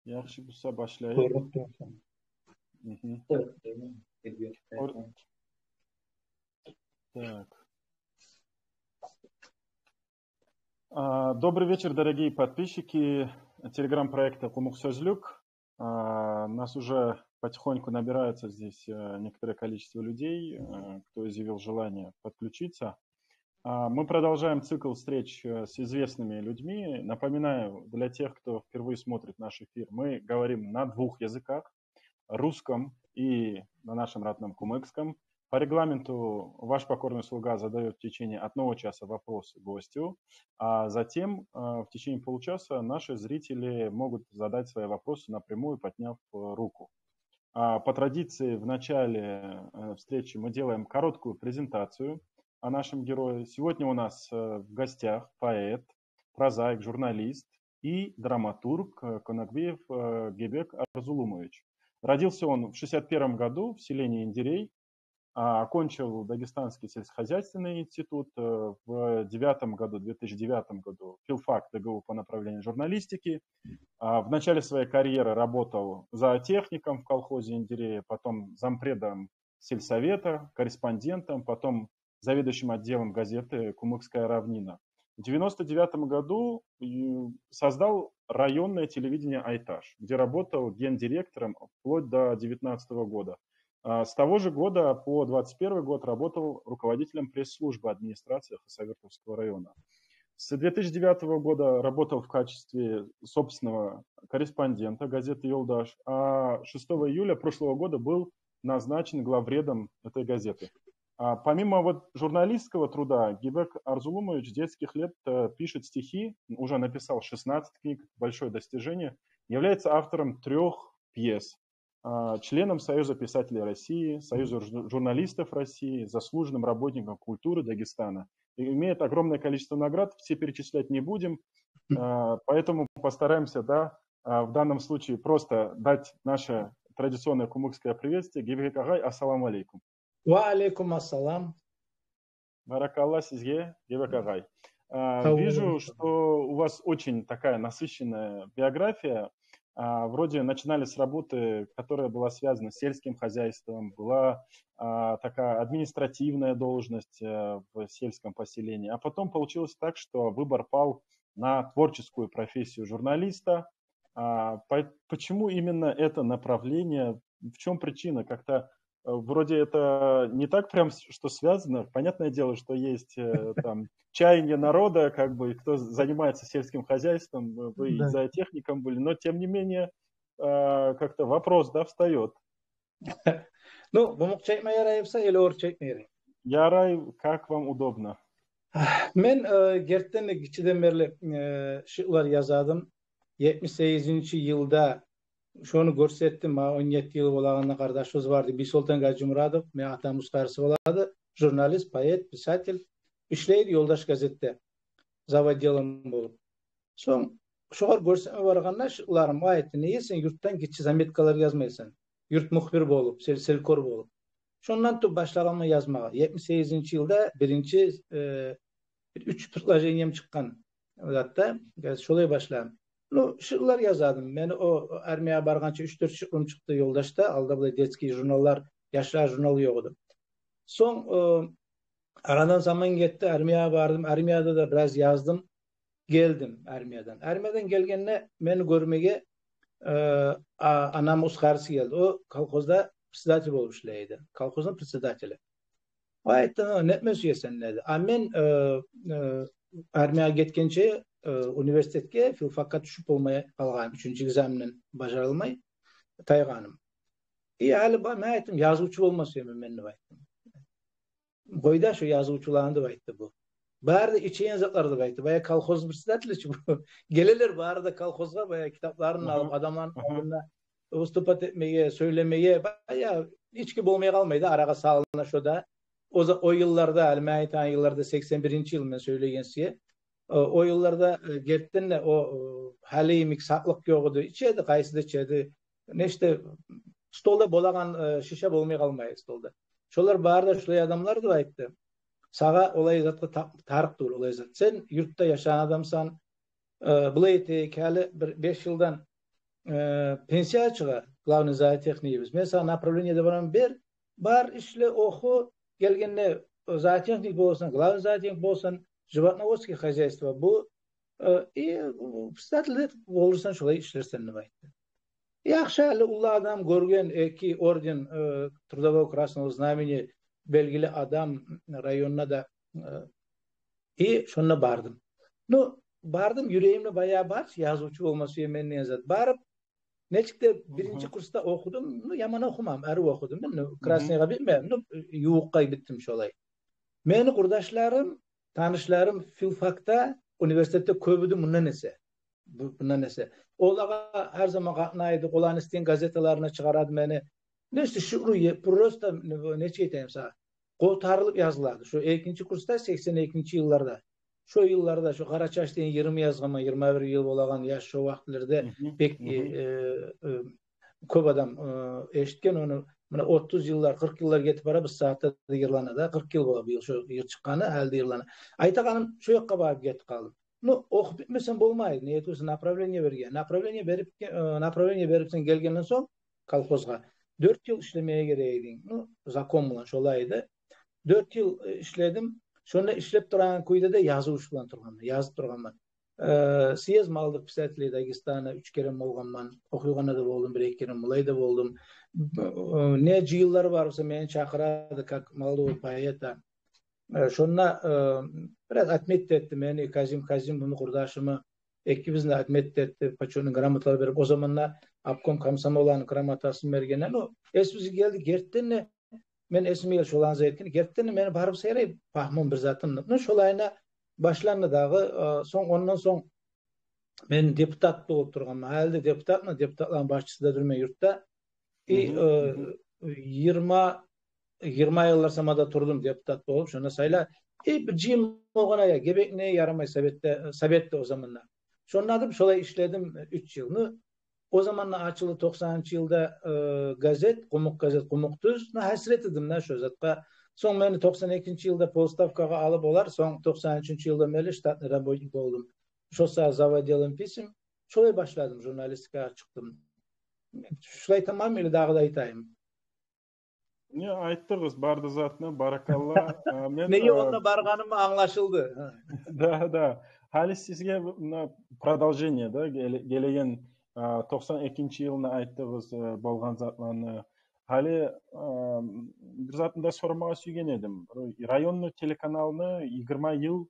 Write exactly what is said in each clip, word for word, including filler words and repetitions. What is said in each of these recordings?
Яхшы буса, башлайыкъ. Гёрюнюп турмусан? Мгм. Ор- Так. А, добрый вечер, дорогие подписчики телеграм-проекта «Кумукъ сёзлюк». А, нас уже потихоньку набирается здесь, э, некоторое количество людей, э, кто изъявил желание подключиться. А, мы продолжаем цикл встреч, э, с известными людьми. Напоминаю, для тех, кто впервые смотрит наш эфир, мы говорим на двух языках: русском и на нашем родном кумыкском. По регламенту ваш покорный слуга задаёт в течение одного часа вопросы гостю, а затем, э, в течение получаса наши зрители могут задать свои вопросы напрямую, подняв, э, руку. А, по традиции в начале, э, встречи мы делаем короткую презентацию о нашем герое. Сегодня у нас, э, в гостях поэт, прозаик, журналист и драматург, э, Конакбиев, э, Гебек Арзулумович. Родился он в шестьдесят первом году в селении Индерей, а, окончил Дагестанский сельскохозяйственный институт, э, в девятом году, две тысячи девятом году филфак Д Г У по направлению журналистики. А, в начале своей карьеры работал зоотехником в колхозе Индерей, потом зампредом сельсовета, корреспондентом, потом заведующим отделом газеты «Кумыкская равнина». В девяносто девятом году, э, создал районное телевидение «Айташ», где работал гендиректором вплоть до девятнадцатого года. А с того же года по двадцать первый год работал руководителем пресс-службы администрации Хасавюртовского района. С две тысячи девятого года работал в качестве собственного корреспондента газеты «Ёлдаш», а шестого июля прошлого года был назначен главредом этой газеты. А помимо вот журналистского труда, Гебек Арзулумович с детских лет, э, пишет стихи, уже написал шестнадцать книг, большое достижение, является автором трёх пьес, а, членом Союза писателей России, Союза жу-, журналистов России, заслуженным работником культуры Дагестана. И имеет огромное количество наград, все перечислять не будем, а, поэтому постараемся, да, а, в данном случае просто дать наше традиционное кумыкское приветствие. Гебек агъай, ассаламу алейкум. Ва алейкум ассалам. Баракалла сизге, Гебек агъай. А, вижу, что у вас очень такая насыщенная биография. А, вроде начинали с работы, которая была связана с сельским хозяйством, была, а, такая административная должность, э, в сельском поселении. А потом получилось так, что выбор пал на творческую профессию журналиста. А, по-, почему именно это направление? В чём причина? Как-то, э, вроде это не так прям, с-, что связано. Понятное дело, что есть, э, там, чаяние народа, как бы, кто занимается сельским хозяйством, э, вы и зоотехником были, но тем не менее, э, как-то вопрос, да, встаёт. Ну, къумукъча айтма ярай буса, яда орусча айтма ярай? Ярай, как вам удобно. Мен, э, гертиден де гиччиден берли, э, шиърулар яза эдим. Етмиш сегизинчи йылда шону гёрсетдим, магъа он етти йыл болагъанда, къардашыбыз бар эди, Бийсолтан Гьажимурадов, мени атам устарысы бола эди, журналист, поэт, писатель, ишлей эди «Ёлдаш» газетде завотделом болуп. Сонг шогъар гёрсетме баргъанда шиъруларым, о айтды: «Неге сен юртдан гиччи заметкалар язмайсан?» Юрт мухбир болуп, сел-, селкор болуп. Шондан туруп башлагъанман язмагъа. Етмиш сегизинчи йылда биринчи, э, бир уьч предложением чыкъгъан затда, э, шолай башлагъан. Ну, шиърулар яза эдим. Мени о армиягъа баргъанча уьч-дёрт шиърум чыкъды «Ёлдашда». Алда булай детский журналлар, яшлар журналы ёкъ эди. Сонг, э, арадан заман гетди, армиягъа бардым. Армияда да бираз яздым. Гелдим армиядан. Армиядан гелгенде мени гёрмеге, э, а-, анамны устарысы гелди. О колхозда председатель болуп ишлей эди. Колхозну председатели. О айтды: «Нетме сюесен?» — деди. А мен, э, э, армиягъа гетгенче, э, университетге, филфакка тюшюп болмай къалгъаным, уьчюнчю экзаменни бажарылмай тайгъаным. И гьали ба-, мен айтдым: «Язывчу болма сюемен мен», — деп айтдым. «Къой да шо язывчуланы», — деп айтды бу. Бары да ичеген затлар деп айтды. Баягъы колхоз председатели чи бу. Гелелер бары да колхозгъа, баягъы китапларын алып, адамланы алдында выступать этмеге, сёйлемеге, баягъы ички болмай къалмай да, арагъа салына шо да. О за-, о йылларда, гьали мен айтагъан йылларда, сексен биринчи йыл мен сёйлеген сюе. О, о йылларда, э, гертиден де о, э, гьали йимик сакълыкъ ёкъ эди. Иче эди, къайсы да иче эди. Нечик де, столда болагъан, э, шиша болмай къалмай столда. Шолар бары да шолай адамлар деп айтды. Сагъа олай затгъа та-, тарыкъ тюгюл олай зат. Сен юртда яшагъан адамсан, э, булай этейик, гьали бир беш йылдан э, пенсиягъа чыгъа главный зоотехнигибиз. Мен сагъа направление де беремен, бер, бар, ишле, оху, гелгенде зоотехник боласан, главный зоотехник боласан, животноводский хозяйство бу, э, и, э, председатель де болурсан, шолай ишлерсен деп айтды. Яхшы, гьали уллу адам, гёрген, эки орден, э, Трудового Красного Знамени, белгили адам районда да, э, и шонда бардым. Ну, бардым, юрегимде баягъы бар, язывчу болма сюемен деген зат. Барып, нечик де биринчи курсда охудум, ну, яман охумам, арив охудум. Ну, Красныйгъа битмедим, ну, ювукъгъа битдим шолай. Мени къурдашларым, танышларым филфакда, университетде кёбюдю мундан эсе. Бу-, мундан эсе. Олагъа гьар заман къатнай эдик, оланы истеген газеталарына чыгъара эди мени. Нечик, шугьру е-, просто, нечик айтайым сагъа, къотарылып язылады. Шо экинчи курсда, сексен экинчи йылларда. Шо йылларда, шо «Къарачаш» деген йырымны язгъанман, йигирма бир йыл болагъан яш, шо вакътилерде бек, э, э, э, кёп адам, э, эшитген ону. Муна отуз йыллар, къыркъ йыллар гетип бара, бу сагьатда да йырлана да. Къыркъ йыл бола бу йыл шо йыр чыкъгъаны, гьали де йырлана. Айтагъаным, шо якъгъа барып гетип къалдым. Ну, охуп битмесенг болмай, не этесен, направление берген. Направление берип, э, направление берипсен гелгенден сонг колхозгъа, дёрт йыл ишлемеге герек эдинг. Ну, закон булан шолай эди. Дёрт йыл, э, ишледим. Шонда ишлеп турагъан кюйде де языв иш булан тургъанман, язып тургъанман. Э, съезд маллыкъ писателей Дагестана уьч керен болгъанман. Охуйгъанда да болдум, бир-эки керен булай да болдум. Б-, э, не жыйынлар бар буса, мени чакъыра эди, как молодого поэта. Э, шонда, э, бираз отметить этди мени Казим, Казим, муну къурдашымы, экибизни отметить этди, почётный грамоталар берип, о заманда обком комсомоланы грамотасын бергенде. Ну, эсибизге гелди, гертиден де, мен эсиме гелди шоланы зат этген, гертиден де мени барып сайрай, пагьмум бир затым. Ну, шолайына башланды дагъы, э, сонг, ондан сонг мен депутат болуп тургъанман. Гьали де депутатман, депутатланы башчысы да дюрмен юртда. И, э, йигирма, йигирма йыллар сама да турдум депутат болуп, шонда сайла. И бир жыйын болгъанда, я Гебекни ярамай советде, советде о заманда. Шонда да шолай ишледим уьч йыл. Ну, о заманда ачылды токъсанынчы йылда, э, газет, «Къумукъ» газет, «Къумукъ тюз». Ну, гьасирет эдим да шо затгъа. Сонг мени токъсан экинчи йылда полставкагъа алып олар, сонг токъсан уьчюнчю йылда мени штатный работник болдум. Шо сагьат завотделом писем. Шолай башладым, журналистикагъа чыкъдым. Шулай тамам или дагъы да айтайым? Не, айтдыгъыз бары да затны, баракалла. Э, мен, неге, э, онда баргъаным англашылды. Да, да. Гьали сизге бу, муна продолжение да, геле-, гелеген, э, токъсан экинчи йылны айтдыгъыз, э, болгъан затланы. Гьали, э, бир затны да сормагъа сюйген эдим. Районный телеканалны йигирма йыл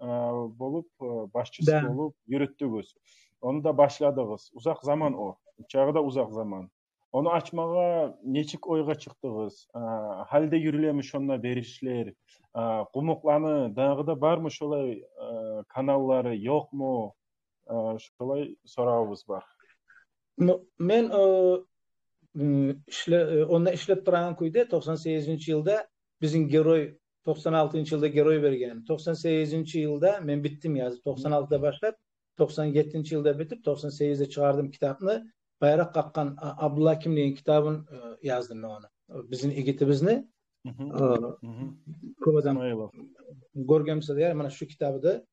э, болуп, э, башчысы болуп юрютдюгюз. Ону да башладыгъыз. Узакъ заман о. Чагъы да узакъ заман. Ону ачмагъа нечик ойгъа чыкъдыгъыз? Э, гьали де юрюлеми шонда беришлер? Э, къумукъланы дагъы да бармы шолай, э, каналлары, ёкъму? Э, шолай соравубуз бар. Ну, мен, э, м, ишле-, э, онда ишлеп турагъан кюйде токъсан сегизинчи йылда бизин герой, токъсан алтынчы йылда герой берген. Токъсан сегизинчи йылда мен битдим язып, токъсан алтыда башлап, токъсан еттинчи йылда битип, токъсан сегизде чыгъардым китапны. «Байракъ къакъгъан А-, Абдулгьаким» деген китабын, э, яздым мен ону. Бизин игитибизни, э, кёп адам гёрген буса да, я, муна шу китабы да.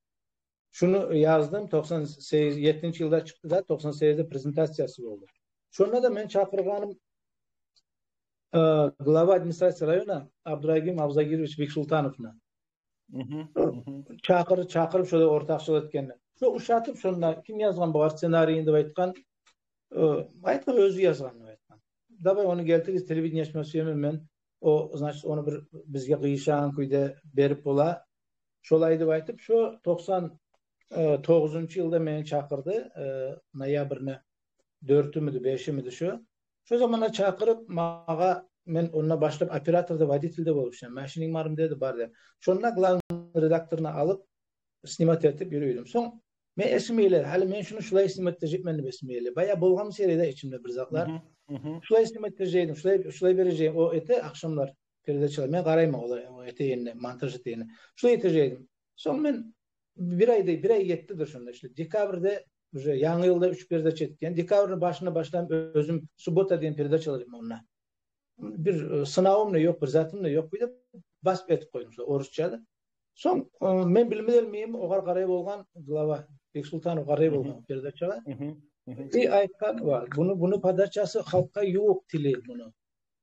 Шуну яздым, токъсан сегиз, еттинчи йылда чыкъды да, токъсан сегизде презентациясы болду. Шонда да мен чакъыргъаным, э, глава администрации района Абдурагим Абзагирович Бексултановну. Чакъыр-, чакъырып, шонда ортакъчылыкъ этгенде. Шо ушатып, шонда ким язгъан бугъар сценарийин деп айтгъан, э, айтгъан, оьзю язгъан деп айтгъан. Давай, ону гелтиригиз, телевидение ачма сюемен мен. О, значит, ону бир бизге къыйышагъан кюйде берип бола. Шолай деп айтып, шо токъсан, э, тогъузунчу йылда мени чакъырды, э, ноябрны дёртюмюдю, бешимиди шо. Шо заманда чакъырып, магъа, мен онда башлап оператор да, водитель де болуп ишлеймен. Машининг бармы деди, бар дедим. Шонда главный редакторну алып, снимать этип юрюйдюм. Сонг мен эсиме геле, гьали мен шуну шулай снимать этежекмен деп эсиме геле. Баягъы болгъан серияда ичимде бир затлар. Шулай снимать этежек эдим, шулай, шулай бережек эдим. О эте ахшамлар передачалар. Мен къарайман олай, о этегенине, монтаж этегенине. Шулай этежек эдим. Сонг мен бир айда, бир ай гетдидир шонда ишлеп. Декабрьде, уже янгы йылда уьч передача этген. Декабрьни башында башлап оьзюм суббота деген передачалар этемен онда. Бир, э, сынавум да ёкъ, бир затым да ёкъ, бир де басып этип къойдум, шо орусча да. Сонг, э, мен билмеден мени огъар къарай болгъан глава, Бексултанов къарай болгъан передачагъа. И айтгъан вар, буну, буну подачасы халкъгъа ювукъ тили буну.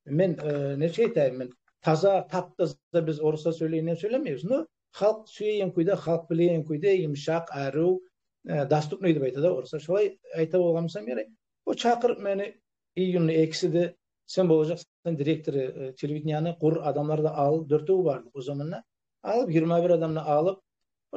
Мен, э, нечик айтайым, мен таза, тап-таза биз орусча сёйлейин деп сёйлемейбиз. Ну, халкъ сюеген кюйде, халкъ билеген кюйде, йымышакъ, арив, э, доступный деп айта да орусча. Шолай айта болгъан бусам герек. О чакъырып мени июнну экисиде, сен болажакъсан директору, э, телевиденияны, къур адамлар да ал, дёртев бардыкъ о заманда. Алып, йигирма бир адамны алып,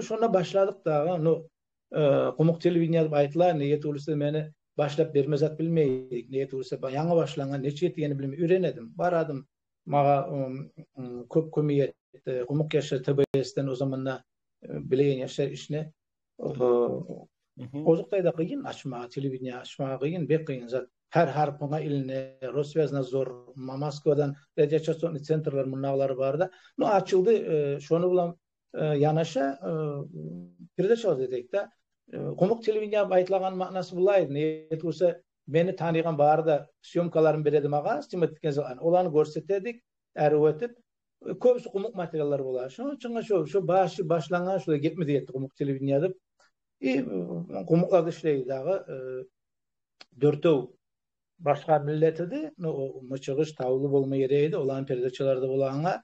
шонда башладыкъ дагъы. Ну, э, къумукъ телевидение деп айтыла, неге тюгюл эсе мени башлап берме зат билмей эдик. Неге тюгюл эсе ба-, янгы башлангъан, нечик этегенни билмей, уьйренедим. Барадым, магъа, ым, ым, кёп кёмек этди. Къумукъ яшлар Т Б С-ден о заманда, э, билеген яшлар ишни. Э, озокъда да къыйын ачмагъа, телевидение ачмагъа къыйын, бек къыйын зат. Гьар гьарпынга илине, Росвиазнадзор, М-, Москвадан радиочастотный центрлер, мундагъылар бар да. Ну, ачылды, э, шону булан, э, янаша, э, передачалар дедик да. Э, къумукъ телевидение деп айтылагъан маънасы булай эди. Неге тюгюл эсе мени таныйгъан бары да съёмкаларын береди магъа, снимать этген затланы. Оланы гёрсетедик, арив этип. Э, кёбюсю къумукъ материаллар бола. Шону учун шо, шо башы башлангъан, шолай гетме де гетди къумукъ телевидение деп. И, э, къумукълар да ишлейди дагъы, э, дёртев башгъа миллет эди. Ну, о мычыгъыш, тавлу болма герек эди, оланы передачалары да болагъангъа.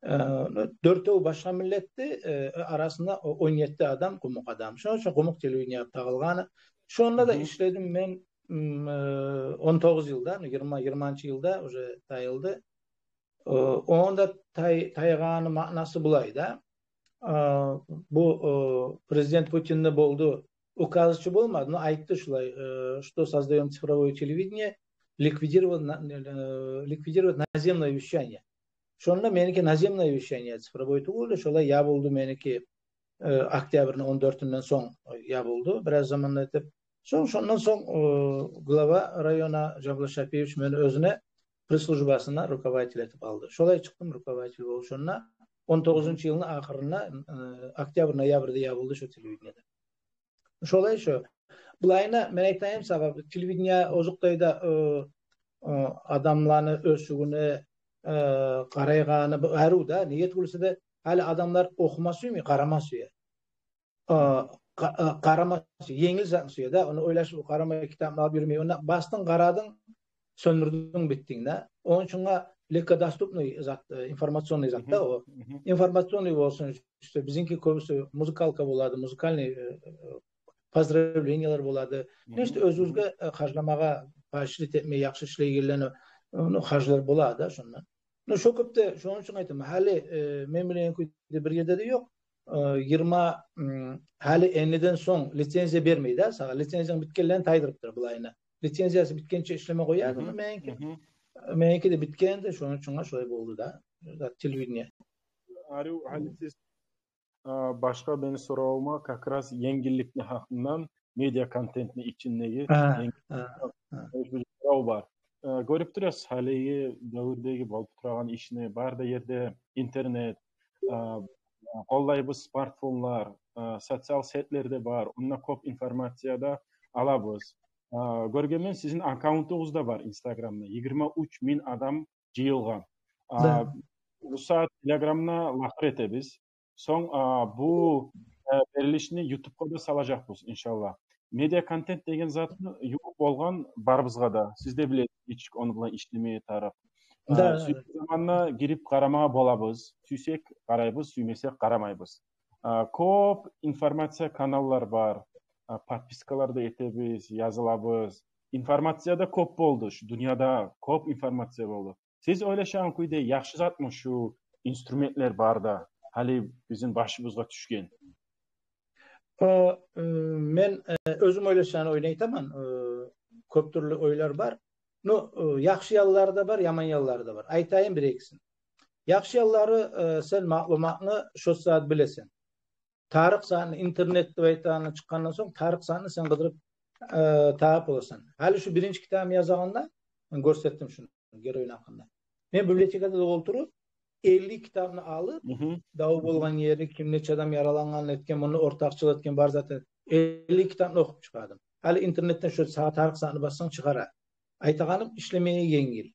Э, ну, дёртев башгъа миллетди, э, арасында о он етти адам къумукъ адам. Шону учун къумукъ телевидение деп тагъылгъаны. Шонда да ишледим мен, м, э, он тогъуз йылда, ну, йигирма, йигирманчы йылда уже тайылды. Э, онда тай-, тайгъаны маънасы булай да. Э, бу, э, президент Путин де болду, указы чы болмады, но айтды шулай, э, что создаём цифровое телевидение, ликвидировать на-, э, ликвидировать наземное вещание. Шонда меники наземное вещание, цифровой тюгюл, шолай ябылды меники, э, октябрьни он дёртюнден сонг ябылды, бираз заман этип. Сонг, шондан сонг, э, глава района Жабла Шапиевич мени оьзюне пресс-службасына руководитель этип алды. Шолай чыкъдым руководитель болуп шонда. Он тогъузунчу йылны ахырына, э, октябрь, ноябрьде ябылды шо телевидение де. Шолай шо. Булайына мен айтайым сагъа, телевидение озокъда да, э, э, адамланы оьсюгюне, э, къарайгъаны бу арив да. Неге тюгюл эсе де, гьали адамлар охума сюймей, къарама сюе. Э, къа-, э, къарама сюе, енгил затны сюе да. Ону ойлашып, къарамай, китапны алып юрюмей. Онда бастынг, къарадынг, сёндюрдюнг, битдинг да. Ону учун легкодоступный зат, э, информационный зат да о. Информационный болсун, иште бизинки кёбюсю музыкалка болады, музыкальный, э, э, поздравлениялар болады. Иште оьзюбюзге, э, харжламагъа, поощрить этме, яхшы ишлейгенлени, ону харжлар болады да шондан. Ну, шо кёпде, шону учун айтаман. Гьали, э, мен билеген кюйде бир ерде де ёкъ. Э, йигирма, м, гьали энниден сонг лицензия бермей да сагъа. Лицензияны битгенлерин тайдырыптыр булайына. Лицензиясы битгенче ишлеме къояды, ну, меники, меники де битген эди, шону учун шолай болду да. Да, телевидение. Арив, гьали сиз, э, башгъа мени соравума как раз енгилликни гьакъындан, медиа контентни ичиндеги енгилликни гьакъындан бир сорав бар. Э, гёрюп турасыз, гьалиги девюрдеги болуп турагъан ишни, бары да ерде интернет, э, къоллайбыз смартфонлар, э, социал сетлер де бар, онда кёп информация да алабыз. Э, гёргенмен, сизин аккаунтугъуз да бар Инстаграмда, йигирма уьч минг адам жыйылгъан. Э, бу сагьат Телеграмда лакъыр этебиз. Сонг, э, бу, э, берилишни Ютубгъа да салажакъбыз, иншаллагь. Медиа контент деген затны ювукъ болгъан барыбызгъа да. Сиз де билесиз нечик ону булан ишлеме тарыкъ. Э, сюйген заманда гирип къарамагъа болабыз. Сюйсек къарайбыз, сюймесек къарамайбыз. Э, кёп информация каналлар бар. Э, подпискалар да этебиз, язылабыз. Информация да кёп болду. Шу дюньяда кёп информация болду. Сиз ойлашагъан кюйде яхшы затмы шу инструментлер бар да, гьали бизин башыбызгъа тюшген? О, э, мен, э, оьзюм ойлашагъан ойну айтаман. Э, кёп тюрлю ойлар бар. Ну, э, яхшы янлары да бар, яман янлары да бар. Айтайым бир-экисин. Яхшы янлары, э, сен маълуматны шо сагьат билесен. Тарыкъ затны, интернет деп айтагъаны чыкъгъандан сонг, тарыкъ затны сен къыдырып, э, табып боласан. Гьали шу биринчи китабымны язагъанда мен гёрсетдим шуну, геройну гьакъында. Мен библиотекада да олтуруп, элли китапны алып, дав болгъан ери, ким нече адам яралангъан, этген, муну ортакъчылыкъ этген бар зат, элли китапны охуп чыгъардым. Гьали интернетден шу сагъа тарыкъ затны бассанг, чыгъара. Айтагъаным, ишлемеге енгил.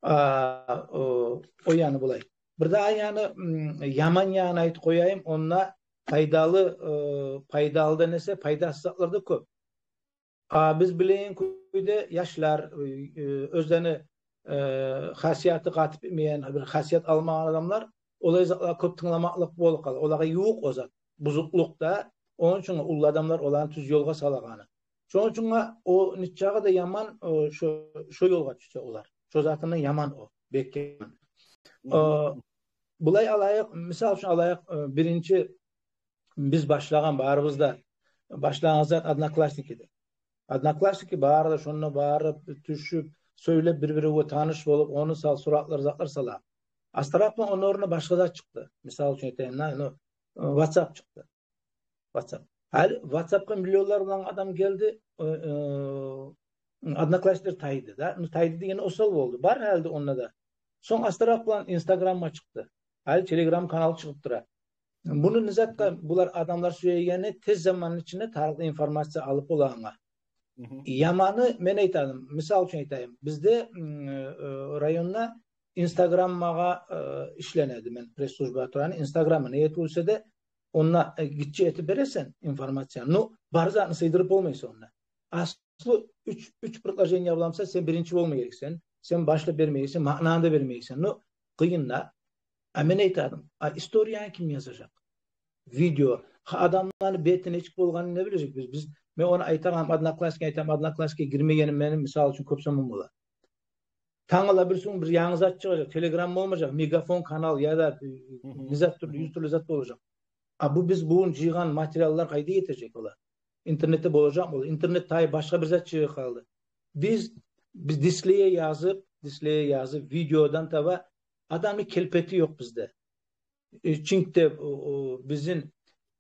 А, о, о яны булай. Бир дагъы яны, м, яман янын айтып къояйым, онда пайдалы, э, пайдалыдан эсе пайдасыз затлар да кёп. А биз билеген кюйде яшлар, э, оьзлени, э, хасияты къатып битмеген, бир хасият алмагъан адамлар, олай затлагъа кёп тынгламакълыкъ болуп къала. Олагъа ювукъ о зат, бузукълукъ да. Ону учун уллу адамлар оланы тюз ёлгъа салагъаны. Шону учун о нечакъы да яман, о, шо, шо ёлгъа тюшсе олар. Шо затындан яман о, бек яман. О, булай алайыкъ, мисал учун алайыкъ, э, биринчи биз башлагъан, барыбыз да башлагъан зат Одноклассники эди. Одноклассники бары да шонда барып, тюшюп, сёйлеп, бир-биревге таныш болуп, ону сал, суратлар, затлар сала. Астаракъ булан ону орнуна башгъа зат чыкъды. Мисал учун айтайым, на, ну, WhatsApp чыкъды. WhatsApp. Гьали WhatsAppгъа миллионлар булан адам гелди, э, э, Одноклассниклер тайды да. Ну, тайды деген осал болду. Бар гьали де онда да. Сонг астаракъ булан Instagram чыкъды. Гьали Telegram канал чыгъып тура. Муну не затгъа булар адамлар сюегени, тез заманны ичинде тарыкълы информация алып болагъангъа. Яманы мен айтайым, мисал учун айтайым. Бизде, м, э, районда Instagram магъа, э, ишленеди. Мен пресс-службада турагъан, Instagram не этип болса да, онда, э, гиччи этип бересен информацияны. Ну, бар затны сыйдырып болмайсан онда. Аслу уьч, уьч предложение булан буса, сен биринчи болма герексен, сен башлап берме герексен, маънаны да берме герексен. Ну, къыйын да. А мен айтадым, а историяны ким язажакъ? Видео. Гьа, адамланы бети нечик болгъанын не билежекбиз биз? Мен ону айтагъан, Одноклассники айтаман, Одноклассники гирмегеним мени, мисал учун, кёп заман бола. Тангала бирисигюн бир янгы зат чыгъажакъ, Telegram болмажакъ, Мегафон канал яда, э, не зат тюрлю, юз тюрлю зат болажакъ. А бу биз бугюн жыйгъан материаллар къайда етежек олар? Интернетде болажакъмы олар? Интернет тайып, башгъа бир зат чыгъып къалды. Биз, биз дисклейге язып, дисклейге язып, видеодан таба адамны келпети ёкъ бизде. Э, чюнки де, о, о, бизин,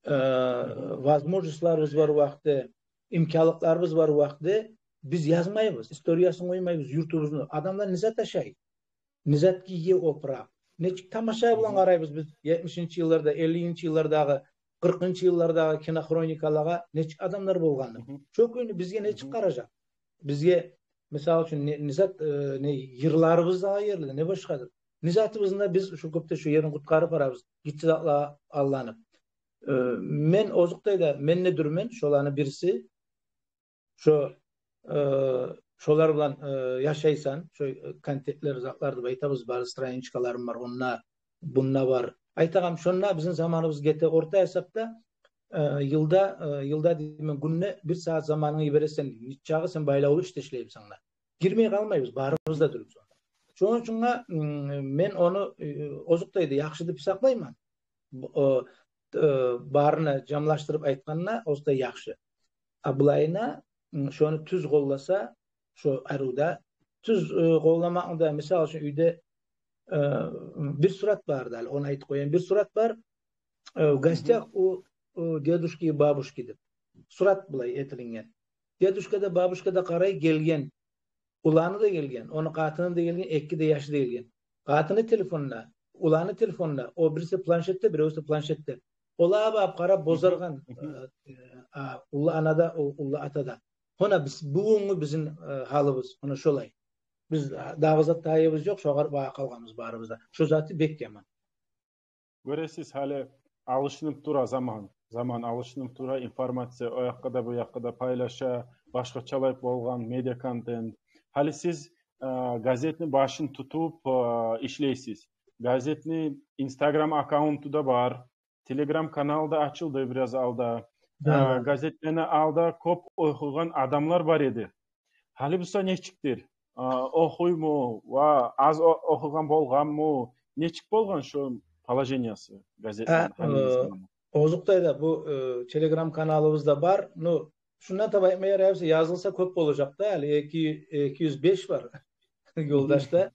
э, возможностьларыбыз бар вакътиде, имканлыкъларыбыз бар вакътиде биз язмайбыз, историясын къоймайбыз юртубузну. Адамлар не зат ашай? Не зат гие опуракъ? Нечик тамаша булан къарайбыз биз етмишинчи йылларда, эллинчи йыллардагъы, къыркъынчы йыллардагъы кинохроникалагъа, нечик адамлар болгъанын? Шо кюйню бизге нечик къаражакъ? Бизге, мисал учун, не, не зат, э, не йырларыбыз да ерли, не башгъадыр. Не затыбызны да биз шо кёпде шо ерин къутгъарып барабыз, гиччи затлагъа алданып. Э, мен озокъда да, мен де дюрмен шоланы бириси. Шо, э, шолар булан, э, яшайсан, шо, э, контентлер, затлар деп айтабыз, бары страничкаларым бар, онда, бунда бар. Айтагъан, шонда бизин заманыбыз гете, орта гьисапда, э, йылда, э, йылда деймен, гюнде бир сагьат заманынгны йибересен, нечакъы сен байлавлу ишде ишлейсен да. Гирмей къалмайбыз, барыбыз да дюрюп сонг. Шону учун, м, мен ону, э, озокъда да яхшы деп сакълайман. Бу, э, э, барына жамлашдырып айтгъанда, озокъда яхшы. А булайына, м, шону тюз къолласа, шо арив да, тюз, э, къолламакъны да, мисал учун, уьйде, э, бир сурат бар да, ону айтып къояйым. Бир сурат бар, э, «В гостях у, у дедушки и бабушки» деп. Сурат булай этилинген. Дедушка да, бабушка да къарай гелген. Уланы да гелген, ону къатыны да гелген, эки де яшы да гелген. Къатыны телефонда, уланы телефонда, о бириси планшетде, биревсю планшетде. Олар багъып къарап бозаргъан, э, э, а, уллу ана да, у-, уллу ата да. Гьона биз, бугюнгю бизин, э, гьалыбыз, гьона шолай. Биз, а, дагъы зат тайыбыз ёкъ, шогъар багъып къалгъанбыз барыбыз да. Шо заты бек яман. Гёресиз, гьали алышынып тура заман. Заман алышынып тура, информация о якъгъа да, бу якъгъа да пайлаша, башгъачалай болгъан медиа контент. Гьали сиз, э, газетни башын тутуп, э, ишлейсиз. Газетни Instagram аккаунту да бар, Telegram канал да ачылды бираз алда. Да, э, да. Газетлени алда кёп охуйгъан адамлар бар эди. Гьали буса нечикдир? А, охуйму? Ва аз о-, охуйгъан болгъанмы? Нечик болгъан шо положениясы газетни? Гьа, гьали э, заманда. Озокъда да бу, э, Telegram каналыбыз да бар. Ну, шундан таба айтма ярай буса, язылса кёп болажакъ да, гьали эки, эки юз беш бар ёлдашда,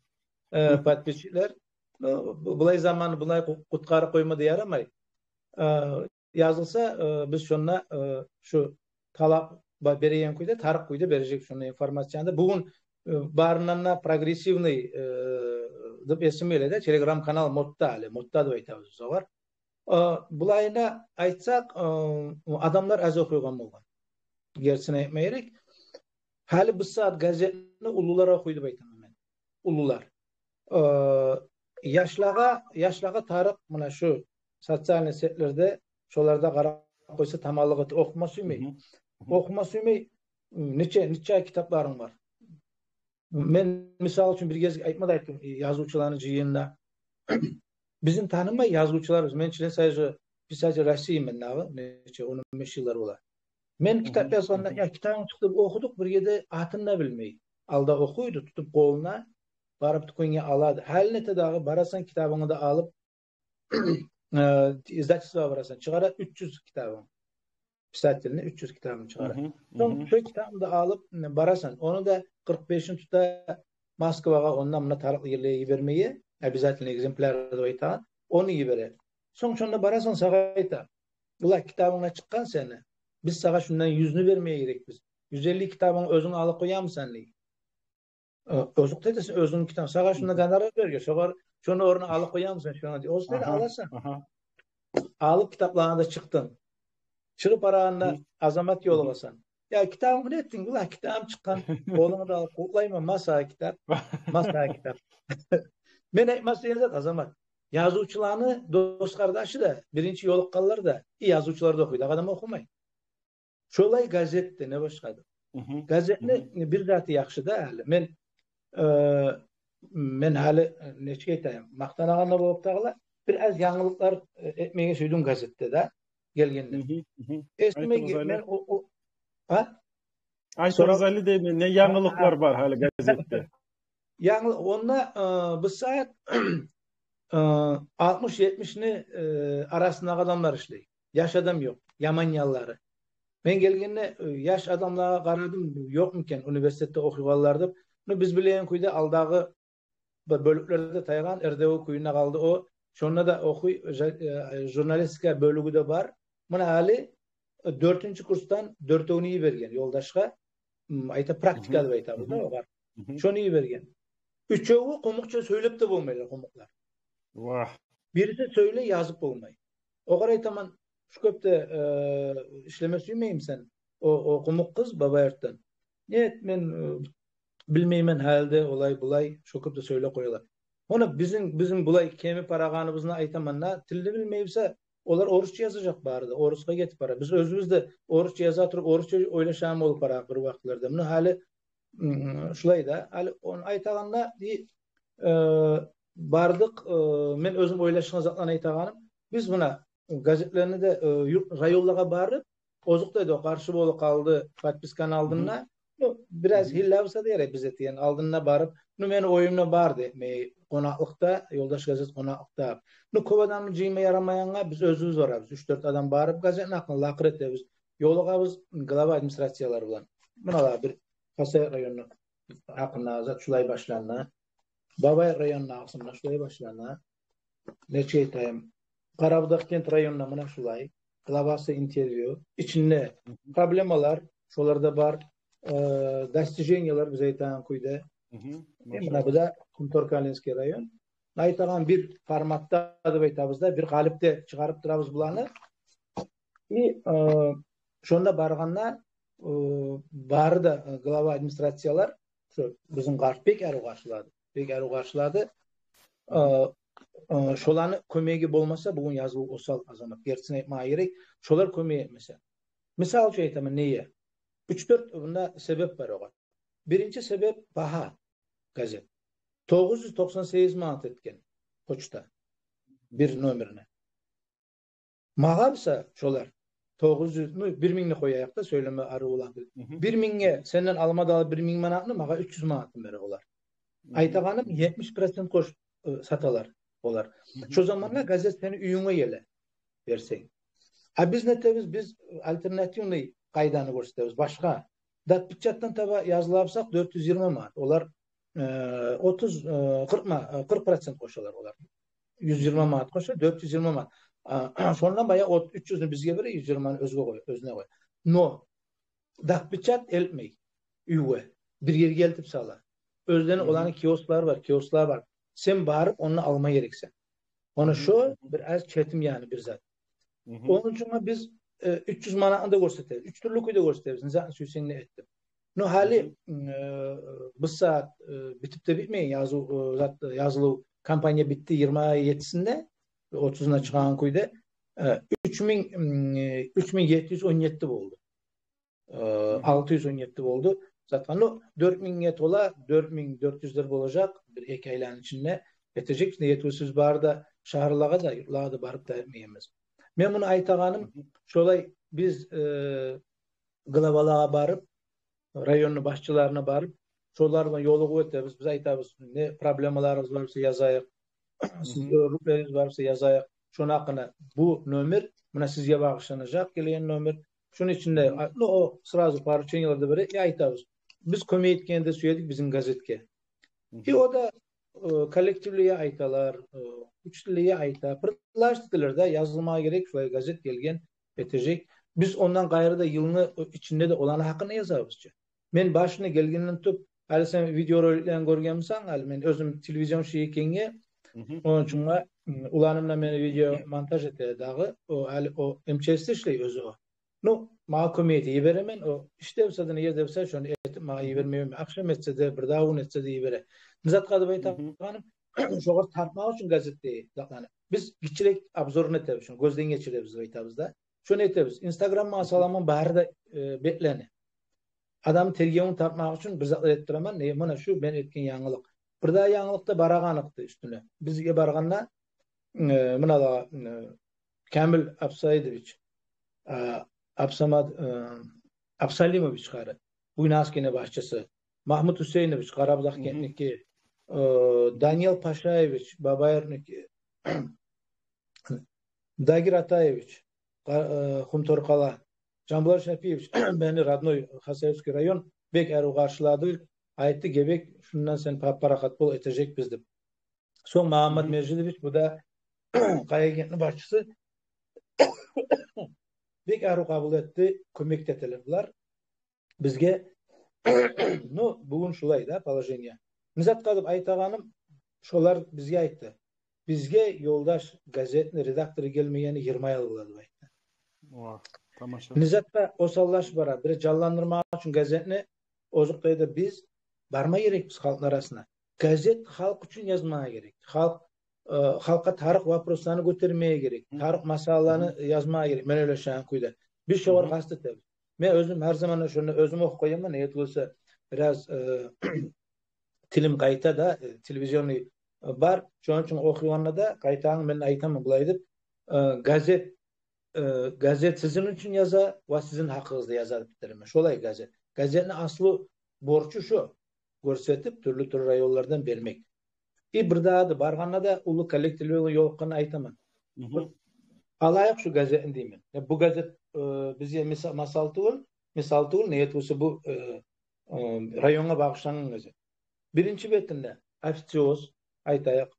э, подписчиклер. Ну, бу-, булай заманны булай къу-, къутгъарып къойма да ярамай. Э, язылса, э, биз шонда, э, шу талап ба-, береген кюйде, тарыкъ кюйде бережек шонда информацияны. Бугюн, э, барындан да прогрессивный, э, деп эсиме геле де, Telegram канал модда гьали, модда деп айтабыз биз огъар. Э, булайына айтсакъ, э, адамлар аз охуйгъан болгъан. Гертисин айтма герек. Гьали бу сагьат газетни уллулар охуй деп айтаман мен. Уллулар. Э, яшлагъа, яшлагъа тарыкъ муна шу социальный сетлерде, шоларда къарап къойса таманлыкъ эте, охума сюймей. Мгм. Мгм. Охума сюймей, нече, нече китапларынг бар? Мен, мисал учун, бир гезик айтма да айтдым, э, язывчуланы жыйынында. Бизин танымай язывчуларыбыз, мен Член союза писатель России мен дагъы, нече, он, он беш йыллар бола. Мен китап язгъанда, я, китабынг чыкъды деп охудукъ, бир ерде атын да билмей. Алда охуйду, тутуп къолуна, барып дюкенге алады. Гьали нете дагъы, барасан, китабынгны да алып, э, издательствогъа барасан, чыгъара уьч юз китабын. Писательни уьч юз китабын чыгъара. Сонг шо китабын да алып, м, барасан. Ону да къыркъ бешин тута Москвагъа, ондан муна тарыкълы ерлеге йибермеге, обязательный экземпляр деп айтагъан, ону йибере. Сонг шонда барасан, сагъа айта: «Ула, китабынг да чыкъгъан сени. Биз сагъа шундан юзню бермеге герекбиз. Юз элли китабынгны оьзюнг алып къоямысан?» – дей. Э, озокъда, дей, сен оьзюнгню китабынг, сагъа шунда гонорар берген, шогъар, шону орнуна алып къоямысан шону, дей. Озокъда, дей, аласан. Алып китапланы да чыкъдынг. Чыгъып барагъанда Азамат ёлугъасан. «Я, китабынгны не этдинг?» «Ула, китабым чыкъгъан». Къолунгну да алып къутлайман: «Ма сагъа китап, ма сагъа китап». Мен айтмас деген зат, Азамат, язывчуланы дос-къардашы да, биринчи ёлукъгъанлар да, и язывчулар да охуй, дагъы адам охумай. Шолай газет де, не башгъа да. Газетни бир заты яхшы да гьали. Мен, э, мен гьали, э, нечик айтайым, макътанагъан да болуп дагъыла, бир аз янгылыкълар, э, этмеге сюйдюм газетде да, гелгенде. Эсиме ге-, мен о, о, а? Айтыгъыз гьали деймен, не янгылыкълар бар гьали газетде? Янгы, онда, э, бу сагьат, э, алтмыш-етмишни, э, арасындагъы адамлар ишлей. Яш адам ёкъ, яман янлары. Мен гелгенде, э, яш адамлагъа къарадым, ёкъму экен университетде охуйгъанлар деп. Ну, биз билеген кюйде, алдагъы бир бёлюклерде тайгъан, РДО кюйюнде къалды о. Шонда да охуй, жа-, э, журналистика бёлюгю де бар. Муна гьали, э, дёртюнчю курсдан дёртевню йиберген ёлдашгъа, м, айта, практика деп айтабыз да огъар. Шону йиберген. Уьчевю къумукъча сёйлеп де болмайлар къумукълар. Вагь. Бириси сёйлей, язып болмай. Огъар айтаман: «Шу кёп де, э, ишлеме сюймеймисен, о, о къумукъ къыз Бабаюртдан?» «Нет, мен, э, билмеймен гьали де, олай-булай», шо кёп де сёйлеп къоялар. Ону бизин, бизин булай кемип барагъаныбызны айтаман да, тилни билмей буса, олар орусча язажакъ бары да, орусгъа гетип бара. Биз оьзюбюз де орусча яза туруп, орусча ойлашагъан болуп бара бир вакътилерде. Муна гьали, м, шулай да, гьали ону айтагъанда, и, э, бардыкъ, э, мен оьзюм ойлашгъан затланы айтагъаным, биз муна газетлени де, э, юрт, районлагъа барып, озокъда, дей, о къаршы болуп къалды подписканы алдында. Ну, бир аз гьилла буса да ярай, биз этеген алдында барып, ну, мени оюмда бар деп, мен къонакълыкъда, «Ёлдаш» газет къонакълыкъда. Ну, кёп адамны жыйма ярамайгъангъа биз оьзюбюз барабыз. Уьч-дёрт адам барып, газетни гьакъында лакъыр этебиз. Ёлугъабыз глава администрациялар булан. Муна ла бир Хасавюрт районну гьакъында зат шулай башланды. Бабай районну гьакъында шулай башланды. Нечик айтайым? Къарабудагъгент районда муна шулай. Главасы интервью. Ичинде проблемалар, шолар да бар. Э, достижениялар, биз айтагъан кюйде. Э, муна бу да Кумторкалинский район. Айтагъан бир форматда деп айтабыз да, бир къалипде чыгъарып турабыз буланы. И, э, шонда баргъанда, э, бары да, э, глава администрациялар, шо бизин къарт бек арив къаршылады. Бек арив къаршылады. Э, э, шоланы кёмеги болмаса, бугюн язылыв осал, Азамат. Гертисин айтмагъа герек. Шолар кёмек этмесе. Мисал учун айтаман, неге? Уьч-дёрт мунда себеп бар огъар. Биринчи себеп — багьа газет. Тогъуз юз токъсан сегиз манат этген почта бир номерине. Магъа буса шолар тогъуз юз, ну, бир мингни къояйыкъ да, сёйлеме арив бола. Бир мингге сенден алма да алып, бир минг манатны магъа уьч юз манатны бере олар. Айтагъаным, етмиш процент къош-, э, саталар олар. Шо заманда газет сени уьюнге геле, берсенг. А биз нетебиз? Биз альтернативный къайданы гёрсетебиз, башгъа. Датпечатдан таба языла бусакъ, дёрт юз йигирма манат. Олар, э, отуз, э, къыркъ ма-, э, къыркъ процент къошалар олар. Юз йигирма манат къоша, дёрт юз йигирма манат. А, шондан баягъы от-, уьч юзню бизге бере, юз йигирманы оьзге къоя, оьзюне къоя. Но Датпечат элтмей уьйге, бир ерге элтип сала. Оьзлени, оланы киосклары бар, киосклары бар. Сен барып ондан алма герексен. Ону шо бир аз четим, яни, бир зат. Ону учун биз, э, уьч юз манатны да гёрсетебиз. Уьч тюрлю кюйде гёрсетебиз. Не затны сюйсенг де этдим. Ну, гьали, э, бу сагьат, э, битип де битмей, языв, э, зат, язылыв кампания битди йигирма етисинде, отузуна чыгъагъан кюйде, э, уьч минг, м, э, уьч минг етти юз он етти болду. Э, алты юз он етти болду. Затгъа, ну, дёрт мингге тола, дёрт минг дёрт юзлер болажакъ бир-эки айланы ичинде. Этежекбиз, неге тюгюл сиз бары да шагьарлагъа да, юртлагъа да барып да этмегенбиз. Мен муну айтагъаным, шолай биз, э, главалагъа барып, районну башчыларына барып, шолар булан ёлугъуп этебиз. Биз айтабыз, не проблемаларыгъыз бар буса язайыкъ, сиз, э, юрюклеригиз бар буса язайыкъ. Шону гьакъында бу номер, муна сизге багъышланажакъ гелеген номер. Шону ичинде, а, ну, о сразу поручениелер де бере, я айтабыз. Биз кёмек этгенни де сюедик бизин газетге. И о да, э, коллективлеге айталар, э, учителлеге айта, предложить этелер да, язылмагъа герек, шулай газет гелген, этежек. Биз ондан къайры да йылны ичинде де оланы гьакъында язабыз чы. Мен башына гелгенден тутуп, гьали сен видеороликлени гёргенмисен, гьали мен оьзюм телевизионщик экенге, ону учун да, м, уланым да мени видео монтаж эте дагъы, о гьали о М Ч С-де ишлей оьзю о. Ну, магъа кёмек эте, йиберемен, о ишде буса да, не ерде буса, шону этип магъа йибермей, ахшам этсе де, бирдагъы гюн этсе де йибере. Не затгъа деп айтагъаным, шогъар тартмакъ учун газетде затланы. Биз гиччирек обзорун этебиз, шону гёзден гечиребиз деп айтабыз да. Шону этебиз. Инстаграмгъа саламан бары да, э, бетлени. Адамны тергевюн тартмакъ учун бир затлар этип тураман. Не, муна шу мен этген янгылыкъ. Бирдагъы янгылыкъ да Барагъаныкъды уьстюне. Бизге баргъанда, э, муна да, э, Камил Абсаидович, э, Абсамат, э, Абсалимович гьари, Буйнакскийни башчысы, Магьмут Гьусейнович, Къарабудагъгентники, э, Даниел Пашаевич, Бабаюртники, Дагир Атаевич, Къа-, э, Хумторкъала, Жамбулат Шапиевич, мени родной Хасавюртский район, бек арив къаршылады, айтды, гебек, шундан сен пап-парахат бол, этежекбиз деп. Сонг Магьаммат Межидович, бу да Къаягентни башчысы, бек арив къабул этди, кёмек де этелер булар бизге. Ну, бугюн шулай да положение. Не затгъа деп айтагъаным, шолар бизге айтды. Бизге «Ёлдаш» газетни редактору гелмегени йигирма йыл бола деп айтды. Вагь, тамаша. Не затгъа осаллашып бара, бир жанландырмакъ учун газетни, озокъда, биз барма герекбиз халкъны арасына. Газет халкъ учун язмагъа герек. Халкъ, э, халкъгъа тарыкъ вопросланы гётермеге герек. Тарыкъ масъалаланы язмагъа герек. Мен ойлашагъан кюйде. Биз шогъар къаст этебиз. Мен оьзюм гьар заман шону оьзюм охуп къояман, неге тюгюл буса бираз, э, тилим къайта да, э, телевизионный, э, бар. Шону учун охуйгъанда да къайтагъан мен айтаман булай деп, э, газет, э, газет сизин учун яза ва сизин гьакъыгъызда яза деп битиремен. Шолай газет. Газетни аслу борчу шо. Гёрсетип, тюрлю-тюрлю районлардан бермек. И бирдагъы да, баргъанда да уллу коллективлеге ёлукъгъанда айтаман. Алайыкъ шу газетни деймен. Я, бу газет, э, бизге миса-, масал тюгюл, мисал тюгюл, неге тюгюл буса бу, э, э, районгъа багъышлангъан газет. Биринчи бетинде официоз, айтайыкъ,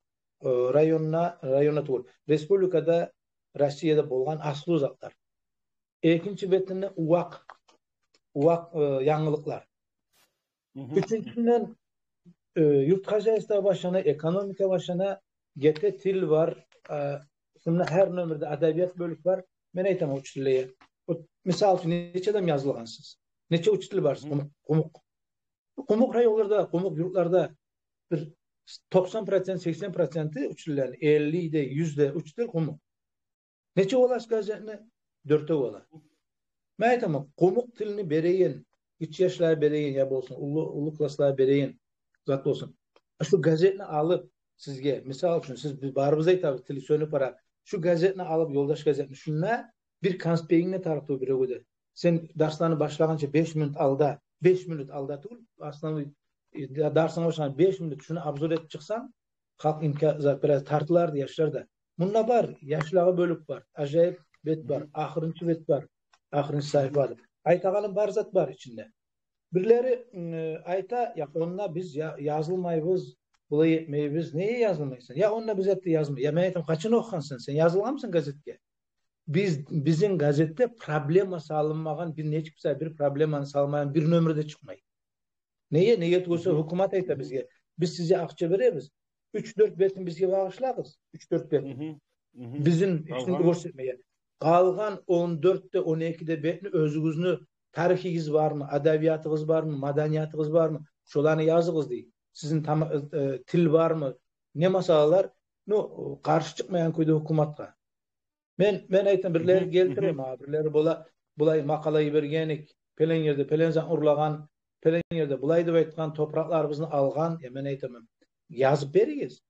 э, районда, районда тюгюл, республикада, Россияда болгъан аслу затлар. Экинчи бетинде увакъ, увакъ, э, янгылыкълар. Уьчюнчюден, э, юрт хозяйство башлана, экономика башлана, гете тил бар, э, шунда гьар номерде адабият бёлюк бар. Мен айтаман учителлеге. Вот, мисал учун, нече адам язылгъансыз? Нече учитель барсыз? Къумукъ, къумукъ. Къумукъ районларда, къумукъ юртларда бир токъсан процент, сексен проценти учителлени, элли де, юз де учитель къумукъ. Нече бола газетни? Дёртев бола. Мен айтаман, къумукъ тилни береген, гиччи яшлагъа береген, я болсун, уллу, уллу класслагъа береген зат болсун. Шу газетни алып, сизге, мисал учун, сиз, биз барыбыз айтабыз, тил сёнюп бара. Шу газетни алып, «Ёлдаш» газетни, шунда бир конспектин де тарыкъ тюгюл биревге де. Сен дарсланы башлагъанча беш минут алда, беш минут алда тюгюл, основной, э, дарсынга башлагъан беш минут шуну обзор этип чыкъсанг, халкъ имкан, зат, бираз тартылар эди яшлар да. Мунда бар, яшлагъа бёлюк бар, ажайып бет бар, ахырынчы бет бар, ахырынчы сагьифа деп. Айтагъаным, бар зат бар ичинде. Бирлери, м, айта, я онда биз я-, язылмайбыз, булай этмейбиз, неге язылмайсан? Я онда биз зат да язмай. Я мен айтаман, къачан охугъансан сен? Язылгъанмысан газетге? Биз, бизин газетде проблема салынмагъан, биз нечик буса бир проблеманы салмагъан бир номер де чыкъмай. Неге? Неге тюгюл буса гьукумат айта бизге: «Биз сизге акъча беребиз, уьч-дёрт бетин бизге багъышлагъыз, уьч-дёрт бетин». Бизин ичинде гёрсетмеге. Къалгъан он дёрт де, он эки де бетни оьзюгюзню тарихигиз бармы, адабиятыгъыз бармы, маданиятыгъыз бармы, шоланы языгъыз дей. Сизин тама-, э, э, тил бармы, не масъалалар? Ну, къаршы чыкъмайгъан кюйде гьукуматгъа. Мен, мен айтаман, бирлери гелтире магъа, бирлери бола, булай макъала йибергенек, пелен ерде пелен затны урлагъан, пелен ерде булай деп айтгъан, топуракъларыбызны алгъан. Я, мен айтаман, язып беригиз.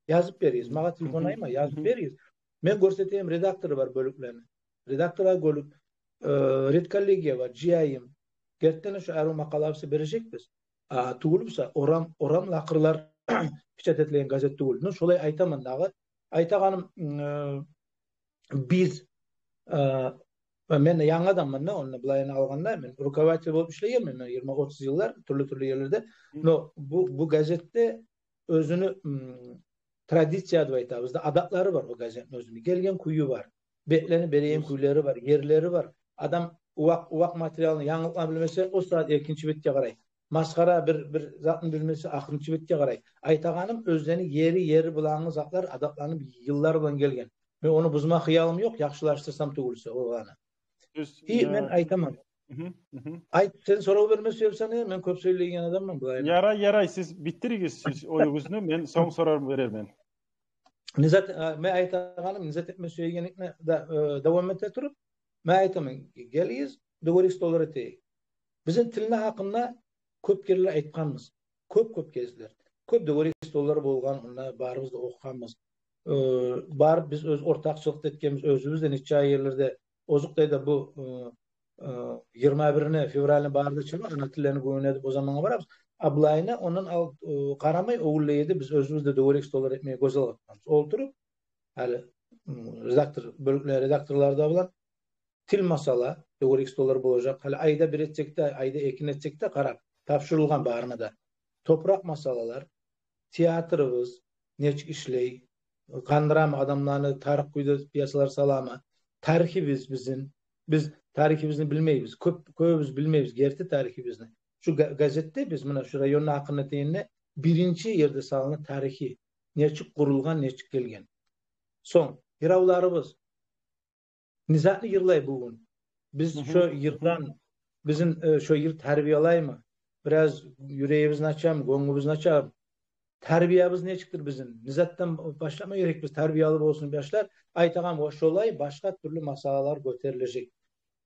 Язып беригиз. Магъа телефон айма, язып беригиз. Мен гёрсетейим, редактору бар бёлюклени. Редакторлар бёлюк, э, редколлегия бар, жыяйым. Гертиден де, шо арив макъалабызны бережекбиз. А тюгюл буса, орам, орам лакъырлар печать этилген газет тюгюл. Ну, шолай айтаман дагъы. Айтагъаным, э, биз, э, мен янгы адамман да, онда, булайын алгъанда, мен руководитель болуп ишлегенмен, мен йигирма-отуз йыллар тюрлю-тюрлю ерлерде. Но бу, бу газетде оьзюню, м, традиция деп айтабыз да, адатлары бар о газетни оьзюню. Гелген кюю бар, бетлени береген кюйлери бар, ерлери бар. Адам увакъ, увакъ материалны, янгылыкъланы билмесе, о сагьат экинчи бетге къарай. Масхара бир, бир затны билмесе, ахырынчы бетге къарай. Айтагъаным, оьзлени ери, ери булангъы затлар адатланып, йыллар булан гелген. Мен ону бузма хыялым ёкъ, яхшылашдырсам тюгюл буса оланы. И мен айтаман. Айт, сен сорав берме сюебсен, э, мен кёп сёйлейген адамман булай. Ярай, ярай, сиз битдиригиз, сиз оюгъузну, мен сонг сорав берермен. Не зат, э, мен айтагъаным, не зат этме сюегенликни да, э, давам эте туруп, мен айтаман, гелигиз, договориться этейик. Бизин тилни гьакъында кёп керенлер айтгъанбыз. Кёп-кёп гезлер. Кёп договориться болгъан, онда барыбыз да охугъанбыз. Э, барып биз оьз ортакъчылыкъ этгенбиз, оьзюбюз де нече ерлерде, озокъда, бу, э, э, йигирма бирини, февральны барында чыгъа, ана тиллени гюню деп о замангъа барабыз. А булайына ондан ал, э, къарамай, о гюнлерде биз оьзюбюз де договориться этмеге гёз алгъанбыз. Олтуруп, гьали, м, редактор, бёлюклени редакторлары да булан тил масъала, договориться болажакъ. Гьали айда бир этсек де, айда экин этсек де, къарап, тапшурулгъан барына да. Топуракъ масъалалар, театрыбыз нечик ишлей, къандырамы адамланы, тарыкъ кюйде пьесалар саламы, тарихибиз бизин, биз тарихибизни билмейбиз, кёп, кёбюбюз билмейбиз герти тарихибизни. Шу га-, газетде биз муна шу районну гьакъында этегенде биринчи ерде салына тарихи, нечик къурулгъан, нечик гелген. Сонг, йыравларыбыз, не затны йырлай бугюн? Биз шо йырдан, бизин, э, шо йыр тарбиялаймы? Бираз юрегибизни ачамы, гёнгюбюзню ачамы? Тарбиябыз нечикдир бизин? Не затдан башлама герекбиз, тарбиялы болсун яшлар? Айтагъан, ва шолай башгъа тюрлю масъалалар гётерилежек.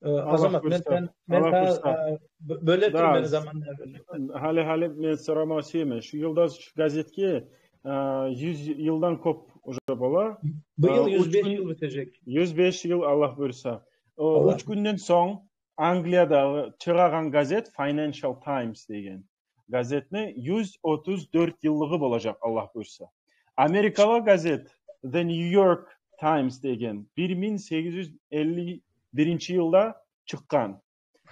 Э, Азамат, мен, мен, мен сагъа, э, бё-, бёле тур мени заманны. Гьали, гьали мен сорама сюемен. Шу Юлдаш газетге, э, юз йылдан кёп уже бола. Бу йыл юз беш йыл битежек. Юз беш йыл, Аллагь буюрса. О, уьч гюнден сонг Англиядагъы чыгъагъан газет Financial Times деген газетни юз отуз дёрт йыллыгъы болажакъ, Аллагь буюрса. Америкалы газет The New York Times деген бир минг сегиз юз элли биринчи йылда чыкъгъан.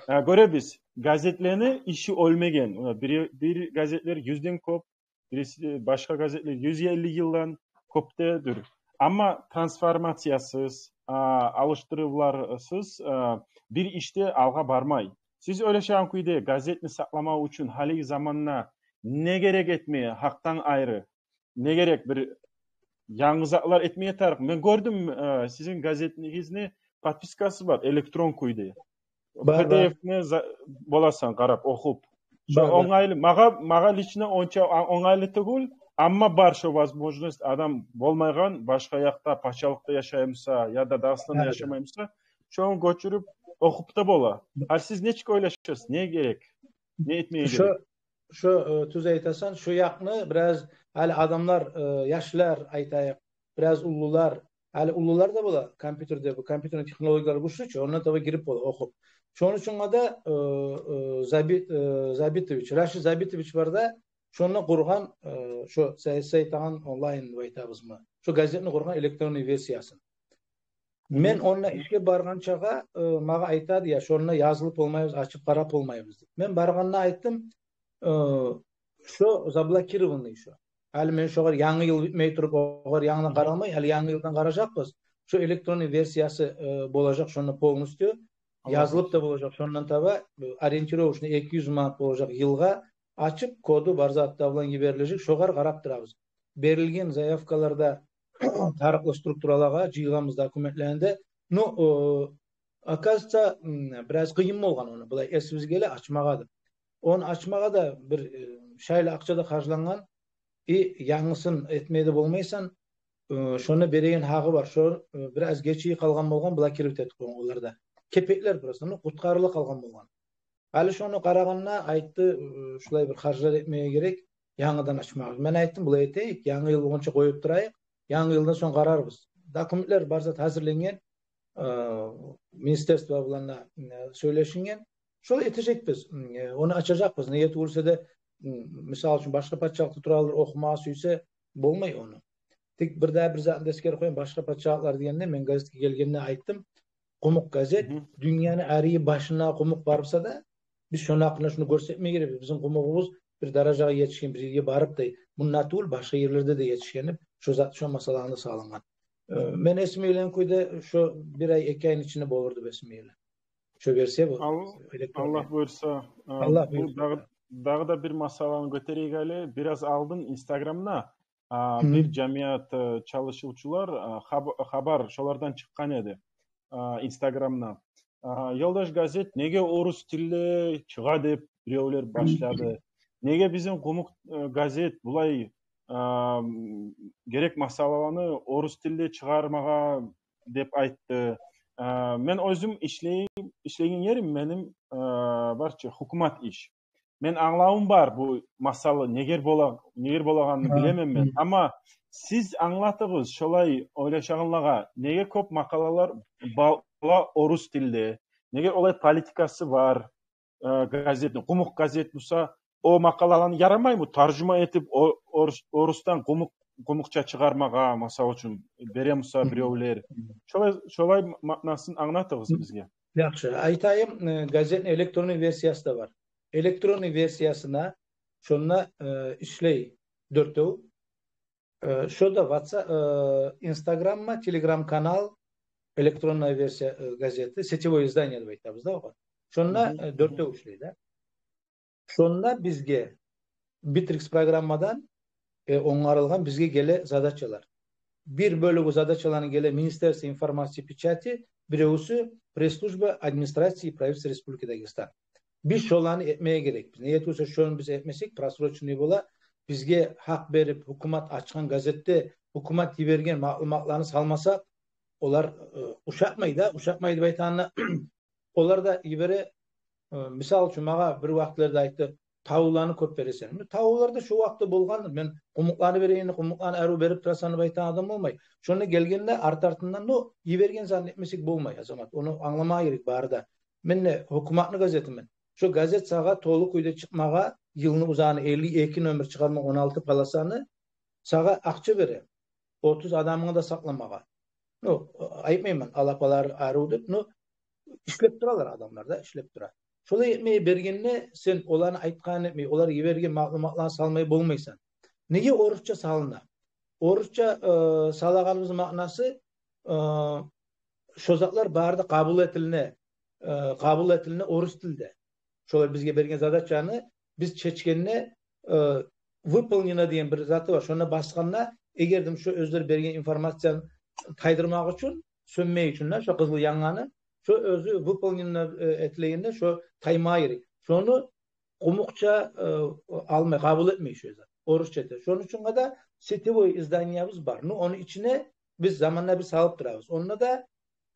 Э, гёребиз, газетлени иши оьлмеген. Бир, бир газетлер юзден кёп, бириси, башгъа газетлер юз элли йылдан кёп де дюр. Амма трансформациясыз, а, алышдырывларсыз, а, бир иш де алгъа бармай. Сиз ойлашагъан кюйде газетни сакъламакъ учун гьалиги заманда не герек этме, гьакъдан айры? Не герек, бир янгы затлар этмеге тарыкъ. Мен гёрдюм, э, сизин газетигизни подпискасы бар, электрон кюйде. Бар, бар. П Д Ф-ни за-, боласан къарап, охуп. Шо онгайлы, магъа, магъа лично онча а-, онгайлы тюгюл, амма бар шо возможность, адам болмайгъан, башгъа якъда, пачалыкъда яшаймыса, яда Дагъыстанда яшамаймыса, шону гёчюрюп охуп да бола. Гьали сиз нечик ойлашасыз, не герек? Не этмеге герек? Шо, э, тюз айтасан, шо якъны бираз гьали адамлар, э, яшлар, айтайыкъ, бираз уллулар, гьали уллулар да бола компьютерде, бу компьютерный технологиялар гючлю чю, ондан таба гирип бола охуп. Шону учун да, э, э, Заби-, э, Забитович, Рашид Забитович бар да, шонда къургъан, э, шо сай-, сайтагъан онлайн деп айтабызмы, шо газетни къургъан электронный версиясын. Мен онда ишге баргъанчагъа, э, магъа айтады, я, шонда язылып болмайбыз, ачып къарап болмайбыз деп. Мен баргъанда айтдым, э, шо заблокированный шо. Гьали мен шогъар янгы йыл битмей туруп, огъар янгыдан къаралмай, гьали янгы йылдан къаражакъбыз. Шо электронный версиясы, э, болажакъ шонда полностью. Язылып да болажакъ шондан таба, э, ориентировочно эки юз манат болажакъ йылгъа, ачып, коду бар зат да булан йиберилежек, шогъар къарап турабыз. Берилген заявкалар да тарыкълы структуралагъа, жыйгъанбыз документлени де. Ну, э, оказывается, м, бираз къыйын болгъан ону, булай эсибизге геле ачмагъа да. Ону ачмагъа да бир, э, шайлы акъча да харжлангъан. И янгысын этмей де болмайсан, э, шону береген гьакъы бар. Шо, э, бираз гечиги къалгъан болгъан, блокировать этип къойгъан олар да. Кепеклер просто, ну, къутгъарылып къалгъан болгъан. Гьали шону къарагъанда айтды, э, шулай бир харжлар этмеге герек, янгыдан ачмагъа. Мен айтдым, булай этейик, янгы йыл болгъунча къоюп турайыкъ, янгы йылдан сонг къарарбыз. Документлер бар зат гьазирленген, э, министерство булан да, э, сёйлешинген. Шолай этежекбиз, э, ону ачажакъбыз. Неге тюгюлсе де, м, мисал учун, башгъа пачалыкъда турагъанлар охумагъа сюйсе, болмай ону. Тек бир дагъы бир затны да эсгерип къояйым, башгъа пачалыкълар дегенде, мен газетге гелгенде айтдым, «Къумукъ» газет, дюньяны гьар башына къумукъ барып буса да, биз шону гьакъында шуну гёрсетме герекбиз. Бизин къумугъубуз бир даражагъа етишген, бир ерге барып да, мунда тюгюл, башгъа ерлерде де етишген деп, шо зат, шо масъаланы салынгъан. Э, мен эсиме гелген кюйде шо бир ай, эки айны ичинде болур деп эсиме геле. Шо версия бу. Ал-, электронный. Аллагь буюрса, э, Аллагь бу буюрса. Дагъы, дагъы да бир масъаланы гётерейик гьали. Бираз алдын Инстаграмда, а, бир жамият, э, чалышывчулар, а, хаб-, хабар шолардан чыкъгъан эди, а, Инстаграмда. А, «Ёлдаш» газет неге орус тилде чыгъа деп биревлер башлады. Неге бизин къумукъ, э, газет булай, а, м, герек масъалаланы орус тилде чыгъармагъа деп айтды. А, мен оьзюм ишлей-, ишлеген ерим меним, а, барча гьукумат иш. Мен англавум бар бу масъала негер бола-, негер болагъанын билемен мен. Амма сиз англатыгъыз шолай ойлашагъанлагъа, неге кёп макъалалар ба-, бола орус тилде, неге олай политикасы бар, э, газетни, къумукъ газет буса, о макъалаланы ярамаймы таржума этип, о-, орус-, орусдан къумукъ-, къумукъча чыгъармагъа, масал учун, бере буса биревлер. Шолай, шолай маънасын англатыгъыз бизге. Яхшы, айтайым, э, газетни электронный версиясы да бар. Электронный версиясына шонда, э, ишлей дёртев. Э, шо да WhatsApp, э, Инстаграмма, Телеграм-канал, электронная версия, э, газеты, сетевое издание деп айтабыз да огъар. Шонда, э, дёртев ишлей да. Шонда бизге Битрикс программадан, э, онгарылгъан бизге геле задачалар. Бир бёлюгю задачаланы геле Министерство информации и печати, биревсю пресс-служба администрации и правительства Республики Дагестан. Биз шоланы этмеге герекбиз. Неге тюгюлсе, шону биз этмесек, просроченный бола. Бизге гьакъ берип, гьукумат ачгъан газетде гьукумат йиберген маълуматланы салмасакъ, олар, э, ушатмай да, ушатмай деп айтагъанда, олар да йибере, э, мисал учун, магъа бир вакътилерде айтды, «Тавуланы кёп бересен». Тавулар да шо вакътиде болгъандыр. Мен къумукъланы берейим, къумукъланы арив берип турасан деп айтагъан адам болмай. Шонда гелгенде арт-артындан, ну, йиберген зат этмесек болмай, Азамат. Ону англамагъа герек бары да. Мен де гьукуматны газетимен. Шо газет сагъа толу кюйде чыкъмагъа, йылны узагъына элли эки номер чыгъарма, он алты полосаны, сагъа акъча бере. Отуз адамынгны да сакъламагъа. Ну, айтмайман, алапалар арив деп, ну, ишлеп туралар адамлар да, ишлеп тура. Шолай этмей бергенде, сен оланы айтгъанын этмей, олар йиберген маълуматланы салмай болмайсан. Неге орусча салына? Орусча, э, салагъаныбызны маънасы, э, шо затлар бары да къабул этилине, э, къабул этилине орус тилде. Шолар бизге берген задачаны биз чечгенде, э, выполнено деген бир заты бар. Шонда басгъанда, эгер де шо оьзлер берген информацияны тайдырмакъ учун, сёнмек учун да, шо къызыл янгъаны, шо оьзю выполнено, э, этилегенде, шо таймагъа герек. Шону къумукъча, э, алмай, къабул этмей шо зат. Орусча эте. Шону учун да сетевой изданиябыз бар. Ну, ону ичине биз заманда бир салып турабыз. Онда да,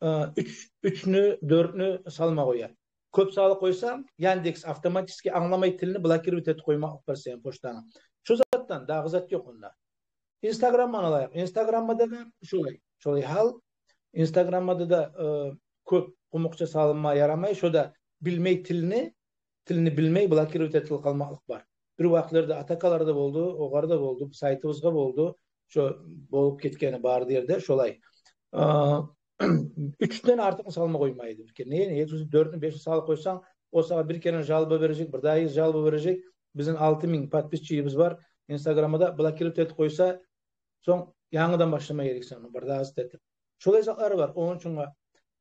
э, уьч, уьчню, дёртню салма къоя. Кёп салып къойсанг, Яндекс автоматически англамай тилни блокировать этип къоймакълыкъ бар сени почтангны. Шо затдан дагъы зат ёкъ онда. Инстаграмманы алайыкъ. Инстаграммада да шолай, шолай гьал. Инстаграммада да, э, кёп къумукъча салынма ярамай. Шо да билмей тилни, тилни билмей блокировать этилип къалмакълыкъ бар. Бир вакътилерде атакалар да болду, огъар да болду, сайтыбызгъа болду. Шо болуп гетгени бары да ерде шолай. Э, уьчден артыкъ салма къоймайды бир керен. Неге, неге десе, дёртню, бешни салып къойсанг, о сагъа бир керен жалоба бережек, бир дагъы жалоба бережек. Бизин алты минг подписчигибиз бар Инстаграммада, блокировать этип къойса, сонг янгыдан башлама герексен ону, бир дагъы зат этип. Шолай затлары бар. Ону учун,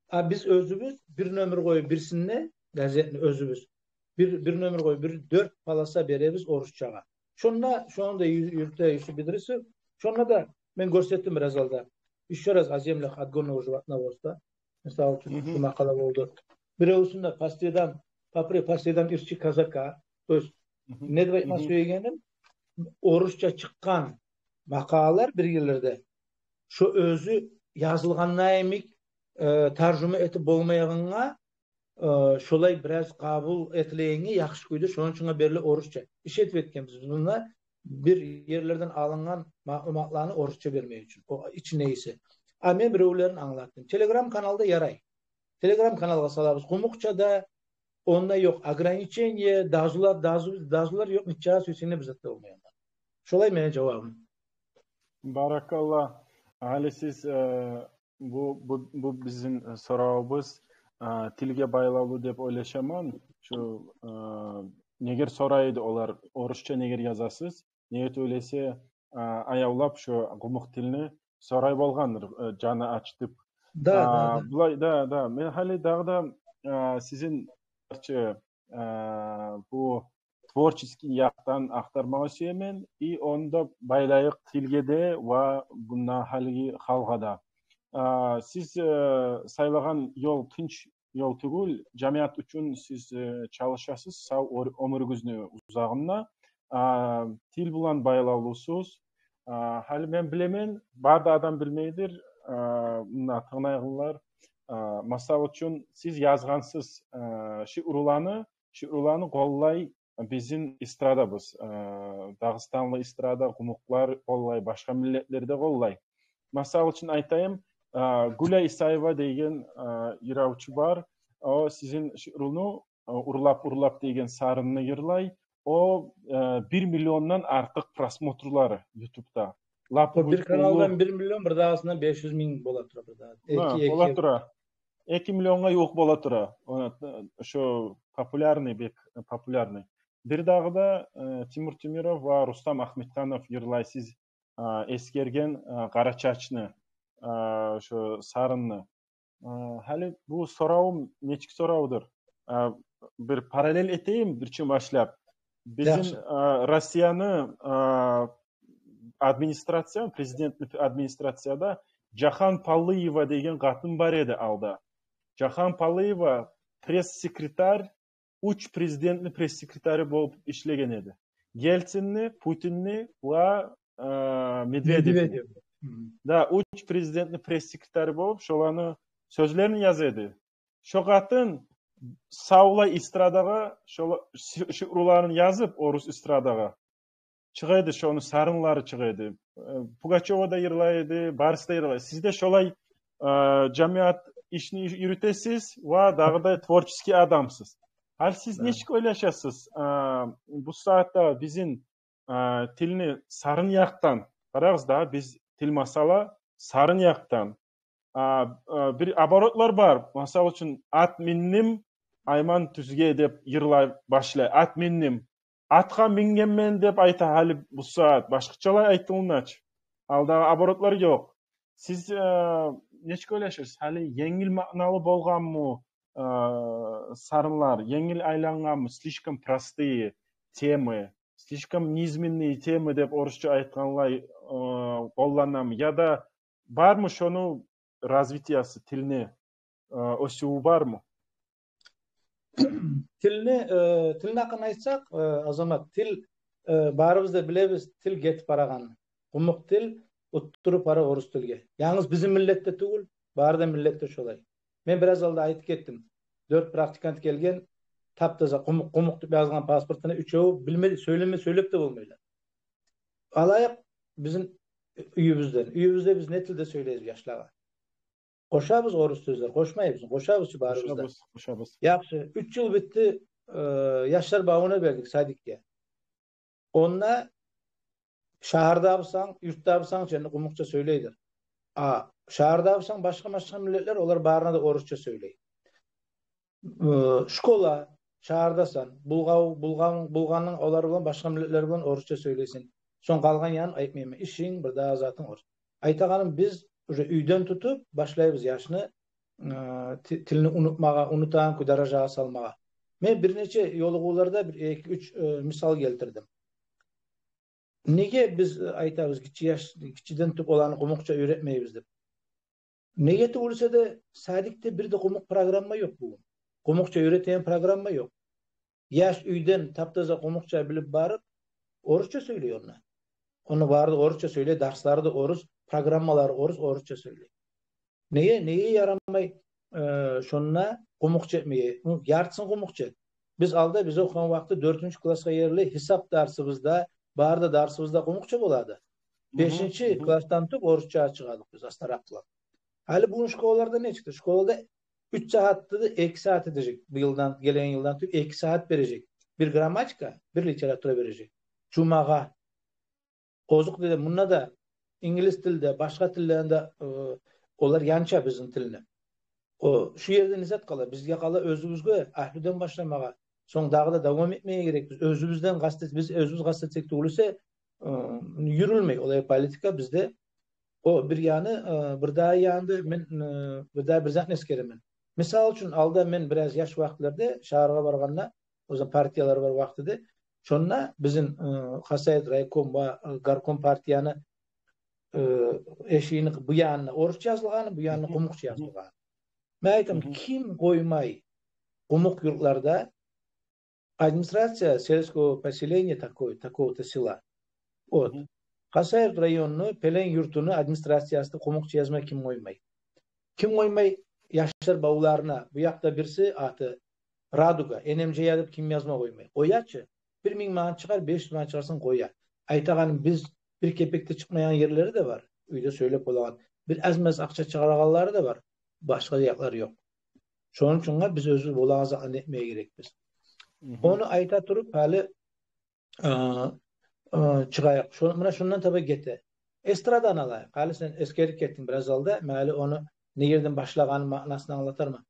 а биз оьзюбюз бир номер къоюп бирисинде, газетни оьзюбюз, бир, бир номер къоюп, бир дёрт полоса беребиз орусчагъа. Шонда, шону да ю-, юрюте Юсуп Идрисов. Шонда да мен гёрсетдим бираз алда. Ещё раз о землях отгонного животноводства. Мисал учун, шу макъала болду. Биревсюнде по следам, по при-, по следам Ирчи Казака. То есть, не деп айтма сюегеним, орусча чыкъгъан макъалалар бир ерлерде, шо оьзю язылгъанда йимик, э, таржума этип болмайгъангъа, э, шолай бираз къабул этилегенге яхшы кюйде, шону учун бериле орусча. Иш этип этгенбиз биз мунда, бир ерлерден алынгъан маълуматланы орусча бермек учун. О ичинде эсе. А мен биревлерин англатдым. Telegram каналда ярай. Telegram каналгъа салабыз. Къумукъча да, онда ёкъ ограничение, дазулар, дазу-, дазулар ёкъ, нечакъы сюйсенг де бир зат да болмай онда. Шолай мени жавабым. Баракалла. Гьали сиз, э, бу, бу, бу бизин, э, соравубуз, э, тилге байлавлу деп ойлашаман. Шу, э, негер сорай эди олар, орусча негер язасыз? Неге тюгюл эсе, э, аявлап шу къумукъ тилни сорай болгъандыр, э, жаны ачытып. Да, да, да. Булай, да, да. Мен гьали дагъы да, э, сизин, э, бу творческий якъдан ахтармагъа сюемен, и онда байлайыкъ тилге де ва мунда гьалиги халкъгъа да. А, сиз, э, сайлагъан ёл тынч ёл тюгюл, жамият учун сиз, э, чалышасыз, сав ор-, оьмюрюгюзню узагъында. А, тил булан байлавлусуз. А, гьали мен билемен, бары да адам билмейдир, а, муна тынглайгъанлар. А, масал учун, сиз язгъансыз, а, шиъруланы, шиъруланы къоллай бизин эстрадабыз, э, дагъыстанлы эстрада, къумукълар къоллай, башгъа миллетлер де къоллай. Масал учун айтайым, э, Гуля Исаева деген, э, йыравчу бар. О сизин шиъруланы, э, «Урлап, урлап» деген сарынны йырлай. О, э, бир миллиондан артыкъ просмотрлары ютубда. Лап о бир каналдан бир миллион, бир дагъысындан беш юз минг бола тура, бир дагъы. Эки, эки бола тура. Эки миллионгъа ювукъ бола тура. О, шо популярный, бек популярный. Бир дагъы да, э, Тимур Темиров ва Рустам Ахмедханов йырлай сиз, э, эсгерген, э, «Къарачачны», э, шо сарынны. Э, гьали бу соравум нечик соравдур? Э, бир параллель этейим, бирче башлап. Бизин, яхшы, э, Россияны, э, администрация, президентни администрацияда Жахан Паллиева деген къатын бар эди алда. Жахан Паллиева пресс-секретарь, уьч президентни пресс-секретары болуп ишлеген эди. Ельцинни, Путинни ва, э, Медведевни. Медведев. Мгм. Да, уьч президентни пресс-секретары болуп, шоланы сёзлерин яза эди. Шо къатын савлай эстрадагъа, шо, ши-, шиъруларын язып, орус эстрадагъа чыгъа эди, шону сарынлары чыгъа эди. Э, Пугачёва да йырлай эди, барысы да йырлай. Сиз де шолай, э, жамият ишни юрютесиз ва дагъы да творческий адамсыз. Гьали сиз нечик ойлашасыз? Э, бу сагьатда бизин, э, тилни сарын якъдан, къарагъыз да, биз тил масала сарын якъдан. А, а, бир оборотлар бар. Масал учун, «Ат миндим Айман тюзге» деп йырлай башлай. «Ат миндим». «Атгъа мингенмен» деп айта гьали бу сагьат. Башгъачалай айтылыначы. Алдагъы оборотлар ёкъ. Сиз, э, нечик ойлашасыз? Гьали енгил маъналы болгъанмы, э, сарынлар? Енгил айлангъанмы? Слишком простые темы, слишком низменные темы деп орусча айтгъанлай, э, къолланамы? Яда бармы шону развитиясы, тилни, э, оьсювю бармы? Тилни, э, тилни гьакъын айтсакъ, э, Азамат, тил, э, барыбыз да билебиз, тил гетип барагъанны. Къумукъ тил уттуруп бара орус тилге. Янгыз бизин миллетде тюгюл, бары да миллетде шолай. Мен бираз алда айтып гетдим. Дёрт практикант гелген, тап-таза къумукъ, къумукъ деп язылгъан паспортуна, уьчевю билмей, сёйлеме, сёйлеп де болмайлар. Алайыкъ бизин уьюбюзден. Уьюбюзде биз не тилде сёйлейбиз яшлагъа? Къошабыз орус сёзлер, къошмайбызмы? Къошабыз чы барыбыз да. Къошабыз, къошабыз. Яхшы, уьч йыл битди, э, яшлар бавуна бердик, садикге. Онда шагьарда бусанг, юртда бусанг, шонда къумукъча сёйлейдир. А шагьарда бусанг, башгъа-башгъа миллетлер, олар барына да орусча сёйлей. Э, школа, шагьардасан, булгъав-, булгъан-, булгъанынг олар булан, башгъа миллетлер булан орусча сёйлейсен. Сонг къалгъан янын айтмайман. Ишинг, бир дагъы затынг орус. Айтагъаным, биз уже уьйден тутуп башлайбыз яшны, э, ти-, тилни унутмагъа, унутагъан кюй даражагъа салмагъа. Мен бир нече ёлугъувларда бир эки-уьч, э, мисал гелтирдим. Неге биз, э, айтабыз, гиччи яш, гиччиден тутуп оланы къумукъча уьйретмейбиз деп? Неге тюгюл эсе де, садикде бир де къумукъ программа ёкъ бугюн. Къумукъча уьйретеген программа ёкъ. Яш уьйден тап-таза къумукъча билип барып, орусча сёйлей онда. Онда бары да орусча сёйлей, дарслары да орус, программалары орус, орусча сёйлей. Неге, неге ярамай? э, шонда къумукъча этмеге. Ну, яртысын къумукъча эт. Биз алда, биз охугъан вакъти дёртюнчю классгъа ерли гьисап дарсыбызда, бары да дарсыбызда къумукъча бола эди. Бешинчи классдан тутуп орусча чыгъа эдик биз астаракълап. Гьали бугюн школаларда не чыкъды? Школада уьч сагьатны да эки сагьат этежек. Бу йылдан, гелеген йылдан тутуп эки сагьат бережек. Бир грамматика, бир литература бережек. Жумагъа. Озокъда, мунда да, инглиз тилде, башгъа тиллерде, э, олар янча бизин тилни. О, шу ерде не зат къала? Бизге къала оьзюбюзге, агьлюден башламагъа. Сонг дагъы да давам этмеге герекбиз. Оьзюбюзден къаст эт-, биз оьзюбюз къаст этсек тюгюл эсе, э, юрюлмей олай политика бизде. О бир яны, э, бир дагъы янында мен, э, бир дагъы бир затны эсгеремен. Мисал учун, алда мен бираз яш вакътилерде шагьаргъа баргъанда, о заман партиялар бар вакътиде, шонда бизин, э, Хасавюрт райком ва, э, горком партияны, э, эшигини бу янына орусча язылгъаны, бу янына къумукъча язылгъаны. Мен айтаман, ким къоймай къумукъ юртларда администрация сельского поселения такой, такого-то села. Вот. Хасавюрт районну пелен юртуну администрациясында къумукъча язма ким къоймай? Ким къоймай яшлар бавларына, бу якъда бириси аты Радуга, Н М Ж Я деп ким язма къоймай? Къоя чы. Бир минг манат чыгъар, беш юз манат чыгъарсанг къоя. Айтагъаным, биз бир кепек де чыкъмайгъан ерлери де бар. Уьйде сёйлеп болагъан. Бир аз-маз акъча чыгъарагъанлары да бар. Башгъа якълар ёкъ. Шону учун да биз оьзюбюз болагъан затны этмеге герекбиз. Ону айта туруп, гьали, э, э, чыгъайыкъ. Шо, муна шондан таба гете. Эстраданы алайыкъ. Гьали сен эсгерип гетдинг бираз алда. Мен гьали ону не ерден башлагъанын, маънасын англатарман.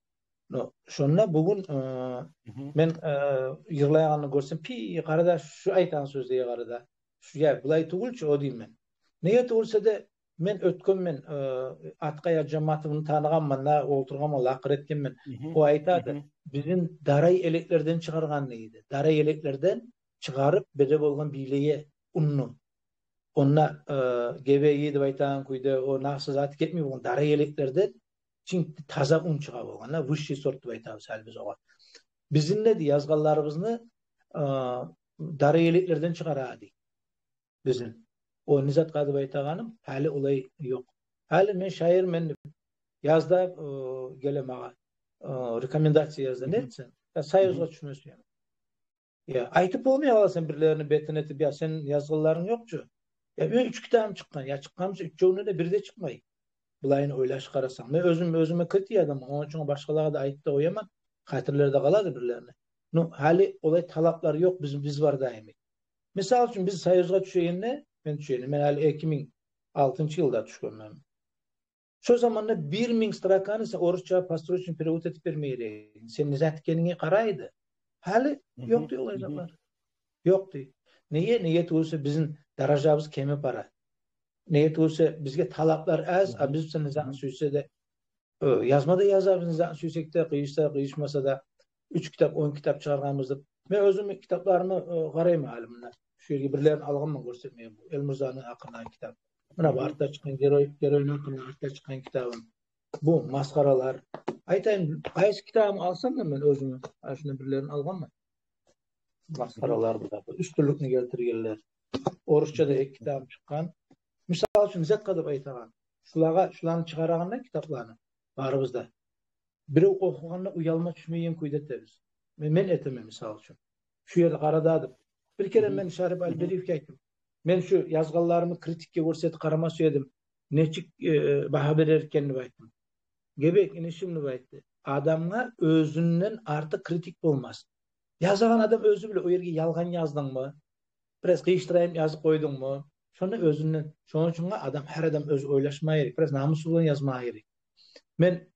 Но шонда бугюн, э, мен, э, йырлайгъанны гёрсем, пи, къара да, шу айтагъан сёзлеге къара да. Шу, я, булай тюгюл чю о, деймен. Неге тюгюл эсе де, мен оьтгенмен, э, Аткъай Аджаматовну таныгъанман да, олтургъанман, лакъыр этгенмен. О айта эди, бизин дарай элеклерден чыгъаргъан, дейди. Дарай элеклерден чыгъарып, беде болгъан бийлеге унну. Онда, э, гебеги деп айтагъан кюйде, о нагьсыз аты гетмей болгъан дарай элеклерден чынг таза ун чыгъа болгъан да, высший сорт деп айтабыз гьали биз огъар. Бизин, деди, язгъанларыбызны, э, дарай элеклерден чыгъара, дей. Бизин. О не затгъа деп айтагъаным, гьали олай ёкъ. Гьали мен шаирмен деп язда, э, геле магъа, э, рекомендация язда, не этсенг? Я, союзгъа тюшмесин. Я, айтып болмай къаласан бирлерини бетин этип, я, сени язгъанларынг ёкъ чу. Я, мен уьч китабым чыкъгъан, я, чыкъгъан буса уьчевюнде де бир де чыкъмай. Булайын ойлашып къарасанг. Мен оьзюм, оьзюме критик адамман, ону учун башгъалагъа да айтып да къояман. Хатирлерде къала эди бирлерини. Ну, гьали олай талаплар ёкъ, биз, биз бар даими. Мисал учун, биз союзгъа тюшегенде, мен тюшегенде, мен гьали эки минг алтынчы йылда тюшгенмен. Шо заманда бир минг строканы сен орусча построчный перевод этип бермей эдинг. Сен не зат экенинге къарай эди. Гьали ёкъ дей олай затлар. Ёкъ дей. Неге? Неге тюгюл эсе бизин даражабыз кемип бара. Неге тюгюл эсе бизге талаплар аз, а биз буса не затны сюйсе де, э, язма да язабыз, не затны сюйсек де, къыйышса, къыйышмаса да, уьч китап, он китап чыгъаргъанбыз деп. Мен оьзюм китапларымны, э, къарайман гьали мунда. Шу ерге бирлерин алгъанман гёрсетмеге, бу Элмурзаны гьакъындагъы китап. Муна бу артда чыкъгъан герой, геройну гьакъында артда чыкъгъан китабым. Бу масхаралар. Айтайым, къайсы китабымны алсам да мен оьзюме, гьа, шунда бирлерин алгъанман. Масхаралар, булар, уьстюнлюкню гелтиргенлер. Орусча да эки китабым чыкъгъан. Мисал учун, не затгъа деп айтагъан. Шулагъа, шуланы чыгъарагъанда китапланы, барыбыз да. Бирев охугъанда уялма тюшмейген кюйде этебиз. Мен, мен этемен, мисал учун. Шу ерде къара да деп. Бир керен мен Шарип Альбериевге айтдым. Мен шу язгъанларымны критикге гёрсетип къарама сюе эдим. Нечик, э, багьа берер экен деп айтдым. Гебек, инишим, деп айтды. Адамгъа оьзюнден артыкъ критик болмас. Язагъан адам оьзю биле, о ерге ялгъан яздынгмы, бираз къыйышдырайым язып къойдунгму? Шону оьзюнден. Шону учун да адам, гьар адам оьзю ойлашма герек, бираз намусу булан язма герек. Мен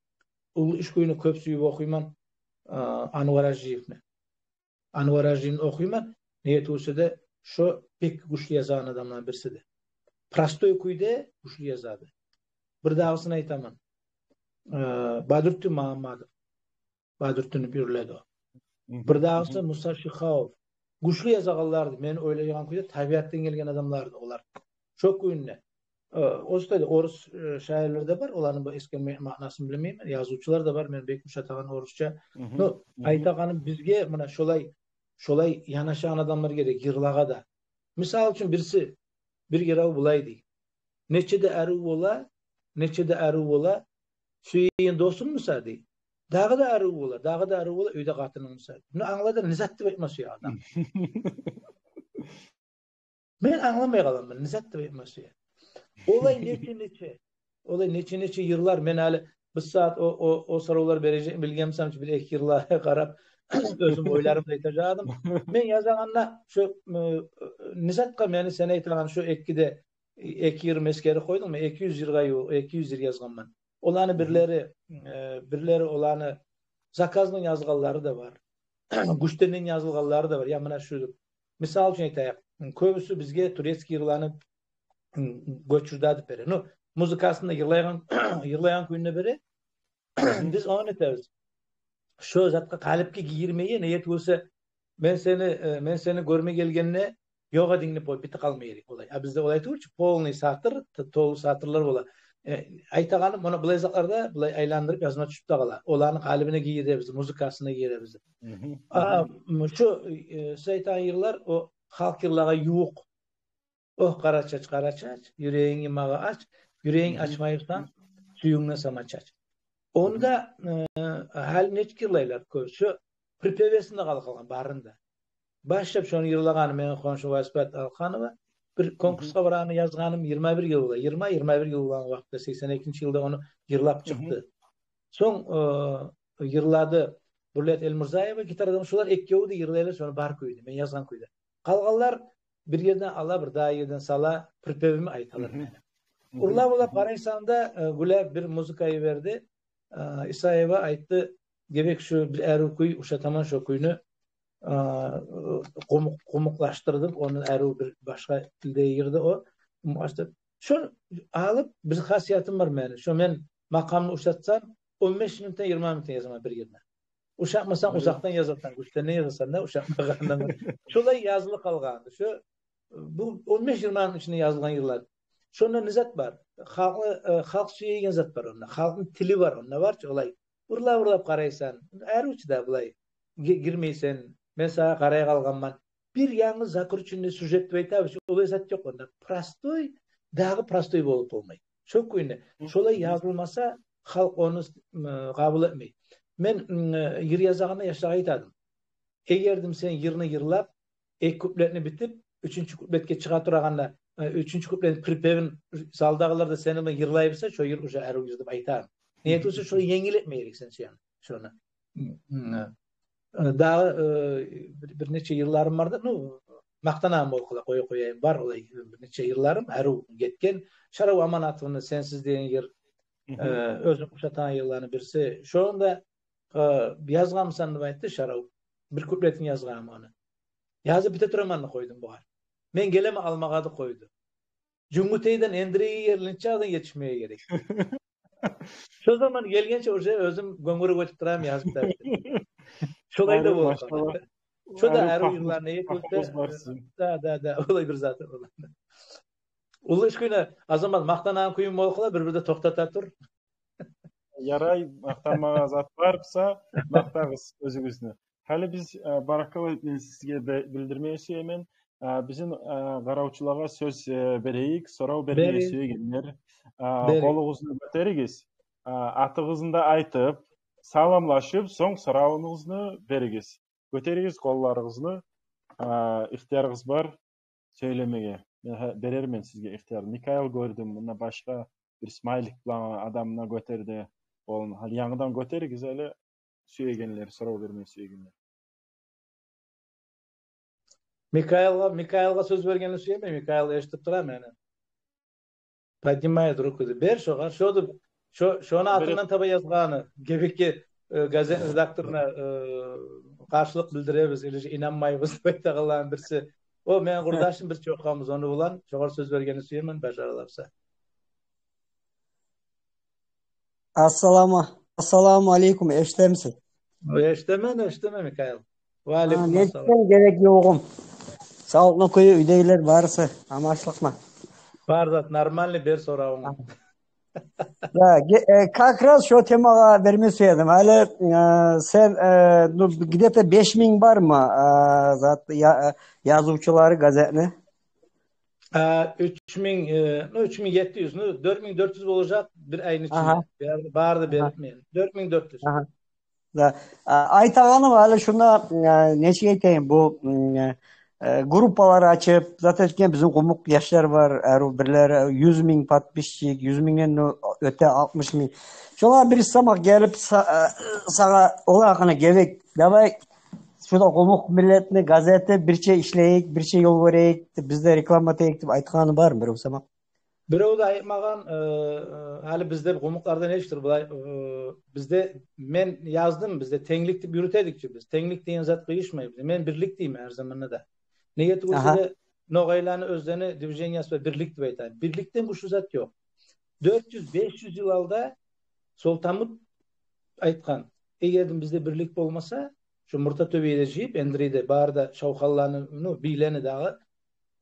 уллу иш кюйню кёп сюйюп охуйман, э, Анвар Гьажиевни. Анвар Гьажиевни охуйман. Неге тюгюл эсе де, шо бек гючлю язагъан адамланы бириси де. Простой кюйде гючлю язады. Бир дагъысын айтаман. Э, Бадрутдин Магьаммадов. Бадрутдин деп юрюле эди о. Бир дагъысы Муса Шихавов. Гючлю язагъанларды, мен ойлайгъан кюйде, табиатдан гелген адамларды олар. Шо кюйде. Э, о устада орус, э, шаирлер де бар, оланы бу эсгерме маънасын билмеймен, язывчулар да бар, мен бек ушатагъан орусча. Но айтагъаным, бизге муна шолай, шолай янашагъан адамлар герек йырлагъа да. Мисал учун, бириси, бир йырав булай дей: «Нече де арив бола, нече де арив бола, сюеген досунг буса, — дей, Дагъы да арив бола, дагъы да арив бола, уьйде къатынынг буса. Муну англа да, не зат деп айтма сюе адам. Мен англамай къаламан, не зат деп айтма сюе. Олай нече-нече, олай нече-нече йырлар. Мен гьали бир сагьат о, о, о соравлар бережекни билген бусам чы, бир-эки йырлагъа къарап, оьзюм ойларымны айтажакъ эдим. Мен язагъанда шо, э, не затгъа мени сен айтагъан шо эки де, эки йыр эсгерип къойдунг, мен эки юз йыргъа ювукъ, эки юз йыр язгъанман. Оланы бирлери, э, бирлери оланы заказны язгъанлары да бар. Гючден язылгъанлары да бар. Я муна шу, мисал учун айтайыкъ, кёбюсю бизге турецкий йырланы гёчюрдюрюп бере. Ну, музыкасын да, йырлайгъан, йырлайгъан кююн де бере. Биз ону этебиз. Шо затгъа, къалипге гийирмей, неге тюгюл буса, мен сени, э, мен сени гёрме гелгенде ёкъ эдинг деп къоюп битип къалма герек олай. А бизде олай тюгюл чю, полный сатыр, т-, толу сатырлар бола. Э, айтагъаным, муна булай затларда булай айландырып язма тюшюп де къала. Оланы къалибине гийиребиз, музыкасына гийиребиз. А, м, шу, э, сиз айтагъан йырлар о халкъ йырлагъа ювукъ. Ох, къара чач, къара чач, юрегинг магъа ач, юрегинг ачмай бусанг, сююнгню сама чач. Онда, э, гьали нечик йырлайлар кёбюсю, припевесинде къалып къалгъан барын да. Башлап шону йырлагъаны мени хоншум Васипат Алханова. Бир конкурсгъа барагъанны язгъаным йигирма бир йыл бола, йигирма, йигирма бир йыл болгъан вакътиде, сексен экинчи йылда ону йырлап чыкъды. Сонг, э, йырлады Бурлет Элмурзаева гитарадан. Шолар экевю де йырлайлар шону бар кюйде, мен язгъан кюйде. Къалгъанлар бир ерден ала, бир дагъы ерден сала, припевин айталар мени. Урлап-урлап къарайсан да, э, Гюлап бир музыка йиберди. Э, Исаева айтды: «Гебек, шу бир арив кюй, ушатаман шо кюйню». Э, къумукъ-, къумукълашдырдыкъ ону, арив бир башгъа тилде йырды о. Къумукълашдырдыкъ. Шону алып, бир хасиятым бар мени. Шо мен макъамны ушатсам, он беш минутдан йигирма минутдан язаман бир йырны. Ушатмасанг, узакъдан язасан, гючден язасан да, ушатмагъандан. Шолай язылып къалгъанды. Шо, бу он беш-йигирма минутну ичинде язылгъан йырлар. Шонда не зат бар? Халкъны, э, халкъ сюеген зат бар онда. Халкъны тили бар онда, бар чы олай. Урлап-урлап къарайсан, арив чи да булай. Ги-, гирмейсен, мен сагъа къарай къалгъанман. Бир янгы закрученный сюжет деп айтабыз, олай зат ёкъ онда. Простой, дагъы простой болуп болмай. Шо кюйде. Шолай язылмаса, халкъ ону, м, къабул этмей. Мен, м, йыр язагъанда яшлагъа айтадым: «Эгер, — дедим, — сен йырны йырлап, эки куплетни битип, уьчюнчю куплетге чыгъа турагъанда, э, уьчюнчю куплетни припевин залдагъылар да сени булан йырлай буса, шо йыр уже арив йыр деп айтагъан». Неге тюгюл буса, шону енгил этме герексен сен шону. М, м, э, дагъы, э, бир, бир нече йырларым бар да, ну, макътанагъан болуп къала, къоя-къояйым, бар олай бир нече йырларым арив гетген. Шарав Аманатовну «Сенсиз» деген йыр, э, оьзюм ушатагъан йырланы бириси. Шону да, э, язгъанмысан деп айтды Шарав. Бир куплетин язгъанман ону. Язып бите тураман да къойдум бугъар. Мен гелемен алмагъа деп къойду. Жюнгютейден Эндирегиге ерли нече адам етишмеге герек. Шо заман гелгенче уже оьзюм гёнгюрюп оьтюп тураман, язып да. Шолай да болуп къалды. Шо да арив йырлар, неге тюгюл буса. Да, да, да, олай бир зат бола. Уллу иш кюйню, Азамат, макътанагъан кююм болуп къала, бир-бирде токътата тур. Ярай, макътанмагъа зат бар буса, макътагъыз оьзюгюзню. Гьали биз, э, баракалла этмеге сизге билдирмеге сюемен. Э, бизин, э, къаравчулагъа сёз, э, берейик, сорав бермеге сюегенлер. Э, къолугъузну гётеригиз. Э, атыгъызны да айтып, саламлашып, сонг соравугъузну беригиз. Гётеригиз къолларыгъызны. Э, ихтиярыгъыз бар сёйлемеге. Мен гьа-, берермен сизге ихтиярны. Микаил, гёрдюм, мунда башгъа бир смайлик булан адам да гётерди къолун. Гьали янгыдан гётеригиз гьали, сюегенлер, сорав бермеге сюегенлер. Микаилгъа, Микаилгъа сёз бергенни сюемен, Микаил эшитип тура мени. Поднимает руку деп. Бер шогъар, шо деп, шо, шону атындан таба язгъаны. Гебекге, э, газет редакторуна, э, къаршылыкъ билдиребиз, или же инанмайбыз деп айтагъанланы бириси. О мени къурдашым, биз чокъгъанбыз ону булан. Шогъар сёз бергенни сюемен, бажарыла буса. Ассаламу, ассаламу алейкум, эшитемисиз? Эшитемен, эшитемен, Микаил. Ва алейкум ассалам. Герек ёгъум. Савлукъну кюю, уьйдегилер барысы аманшылыкъмы? Бар зат, нормальный, бер соравунгну. Да, ге-, э, как раз шо темагъа берме сюедим. Гьали, э, сен, э, ну, где-то беш минг бармы, э, зат, я-, э, язывчулары газетни? А, уьч минг, э, ну, уьч минг етти юз, ну, дёрт минг дёрт юз болажакъ бир айны ичинде. Бары, бары да берип мен. Дёрт минг дёрт юз. Да, а, айтагъаным гьали шунда, а, нечик айтайым, бу, м, э, группалар ачып, затем бизин къумукъ яшлар бар, гьар бирлери юз минг подписчик, юз мингден оьте алтмыш минг. Шолар бир заман гелип са-, э, сагъа, олар гьакъына гебек, давай, шунда къумукъ миллетни газети бирче ишлейик, бирче ёл берейик, биз де реклама этейик деп айтгъаны бармы бирев сама? Бирев де айтмагъан, э, э, гьали бизде къумукъларда нечикдир булай, э, бизде мен яздым, бизде тенглик деп юрютедик чи биз. Тенглик деген зат къыйышмай бизде. Мен бирлик деймен гьар заманда да. Неге тюгюл эсе де, ногъайланы оьзлени движениясы бар, бирлик деп айта. Бирликден гючлю зат ёкъ. Дёрт юз, беш юз йыл алда Солтанмут айтгъан: эгер де бизде бирлик болмаса, шу Муртатёбеде жыйып, Эндирейде бары да шавханланы, ну, бийлени дагъы,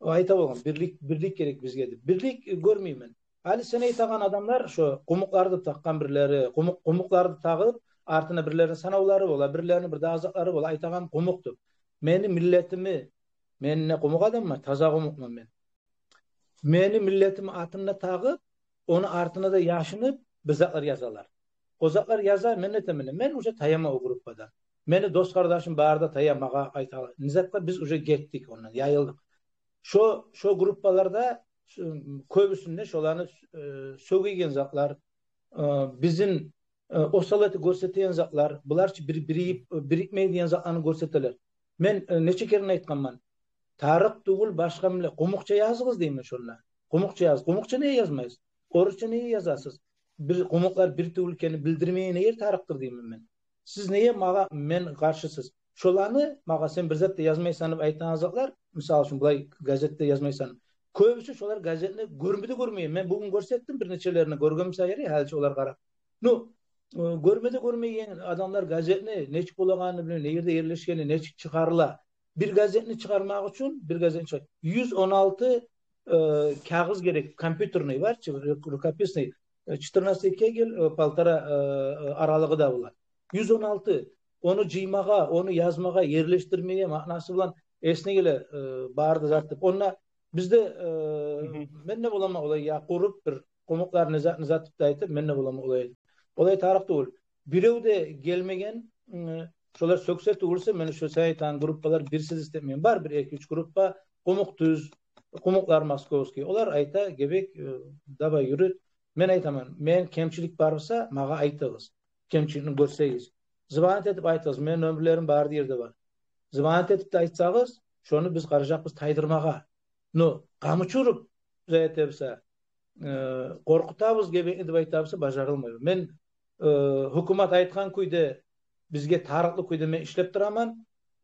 о айта болгъан: бирлик, бирлик герек бизге деп. Бирлик гёрмеймен. Гьали сен айтагъан адамлар, шо къумукъларды такъгъан бирлери, къумукъ-, къумукъларды тагъып, артына бирлерини санавлары бола, бирлерини бир дагъы затлары бола, айтагъан къумукъ деп. Мени миллетими, мен не къумукъ адамман, таза къумукъман мен. Мени миллетими атын да тагъып, ону артына да яшынып, бир затлар язалар. О затлар яза, мен не этемен, мен уже таяман о группадан. Мени дос-къардашым бары да тая, магъа айталар: не затлар, биз уже гетдик ондан, яйылдыкъ. Шо, шо группаларда, ш-, кёбюсюнде шоланы, э, сёгеген затлар, э, бизин э, осал этип гёрсетеген затлар, булар чы бир-, бирийип, э, бирикмей деген затланы гёрсетелер. Мен, э, нече керен айтгъанман: тарыкъ тюгюл башгъа миллет, къумукъча языгъыз деймен шонда. Къумукъча яз. Къумукъча неге язмайсыз? Орусча неге язасыз? Бир къумукълар бир тюгюл экенин билдирмеге неге тарыкъдыр деймен мен. Сиз неге магъа, мен къаршысыз? Шоланы магъа сен бир зат да язмайсан деп айтагъан затлар, мисал учун, булай газетде язмайсан. Кёбюсю шолар газетни гёрме де гёрмей. Мен бугюн гёрсетдим бир нечелерине, гёрген буса ярай, гьалича олар къарап. Ну, э, гёрме де гёрмейген адамлар газетни нечик болагъанын билмей, не ерде ерлешгени, нечик чыгъарыла. Бир газетни чыгъармакъ учун, бир газетни чыгъар-, юз он алты, э, кагъыз герек, компьютерный бар чы, ру-, рукописный, э, четырнадцать кегель, э, полтора, э, э, аралыгъы да булар. Юз он алты. Ону жыймагъа, ону язмагъа, ерлешдирмеге, маънасы булан эсине геле, э, бары да зат деп. Онда бизде, э, мен де боламан олай, я къуруп бир къумукълар не зат, не зат деп де айтып, мен де боламан олай. Олай тарыкъ тюгюл. Бирев де гелмеген, м, шолар сёксе тюгюл эсе, мен шо сен айтагъан группалар бирсиз истемеймен. Бар бир эки-уьч группа, Къумукъ тюз, къумукълар московский. Олар айта: гебек, э, давай, юрют. Мен айтаман: мен кемчилик бар буса, магъа айтыгъыз. Кемчиликни гёрсегиз. Звонить этип айтыгъыз. Мен нёмерлерим бары да ерде бар. Звонить этип де айтсагъыз, шону биз къаражакъбыз тайдырмагъа. Но къамучу уруп, зат эте буса, э, къоркъутабыз гебекни деп айта буса, бажарылмай. Мен, э, гьукумат айтгъан кюйде, бизге тарыкълы кюйде мен ишлеп тураман.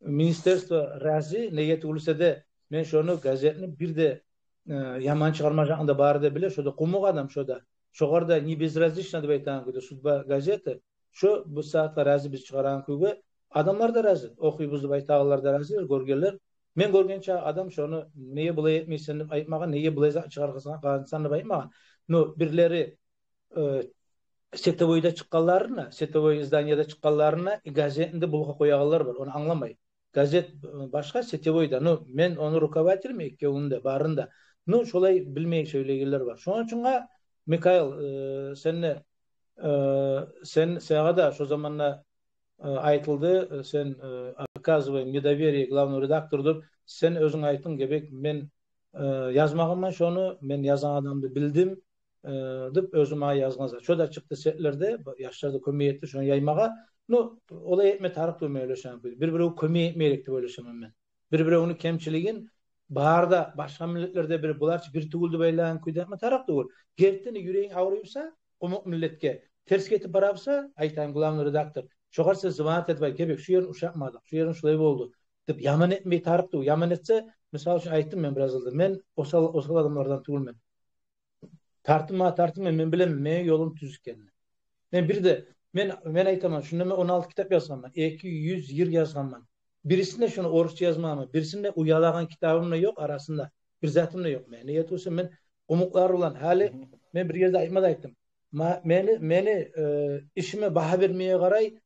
Министерство рази, неге тюгюл эсе де, мен шону, газетни бир де, э, яман чыгъармажакъны да бары да биле, шо да къумукъ адам, шо да. Шогъар да не безразлично деп айтагъан кюйде, судьба газеты. Шо бу сагьатгъа рази биз чыгъарагъан кюйге. Адамлар да рази, охуйбуз деп айтагъанлар да рази, гёргенлер. Мен гёргенче адам шону неге булай этмейсен деп айтмагъан, неге булай зат чыгъаргъансан деп айтмагъан. Но бирлери, э, сетевойда чыкъгъанларына, сетевой изданияда чыкъгъанларына, э, газетни де булгъап къоягъанлар бар, ону англамай. Газет, э, башгъа, сетевой да. Ну, мен ону руководителимен экевюн де, барын да. Ну, шолай билмей сёйлейгенлер бар. Шону учун, Микаил, э, сен де, э, сен, сагъа да шо заманда, э, айтылды, э, сен, э, оказываем недоверие главному редактору деп, сен оьзюнг айтдынг, гебек, мен, э, язмагъанман шону, мен язгъан адамны билдим, э, деп оьзю магъа язгъан зат. Шо да чыкъды сетлерде, бу яшлар да кёмек этди шону яймагъа. Ну, олай этме тарыкъ тюгюл мен ойлашагъан кюйде. Бир-биревге кёмек этме герек деп ойлашаман мен. Бир-биревню кемчилигин, бары да башгъа миллетлерде бир, булар чы бир тюгюл деп айлагъан кюйде этме тарыкъ тюгюл. Гертиден де юрегинг авруй буса, къумукъ миллетге терс гетип бара буса, айтайым, главный редактор, шогъар сен звонить этип айт: гебек, шу ерин ушатмадыкъ, шу ерин шулай болду деп яман этмеге тарыкъ тюгюл. Яман этсе, мисал учун, айтдым мен бираз алда, мен осал, осал адамлардан тюгюлмен. Тартынма, тартынма, мен билемен мени ёлум тюз экенин. Мен бир де, мен, мен айтаман, шунда мен он алты китап язгъанман, эки юз йыр язгъанман. Бирисин де, шуну орусча язмагъанман, бирисин де уялагъан китабым да ёкъ арасында, бир затым да ёкъ мени. Неге тюгюл эсе мен къумукълар булан, гьали мен бир ерде айтма да айтдым. Ма-, мени, мени, э, ишиме багьа бермеге къарай,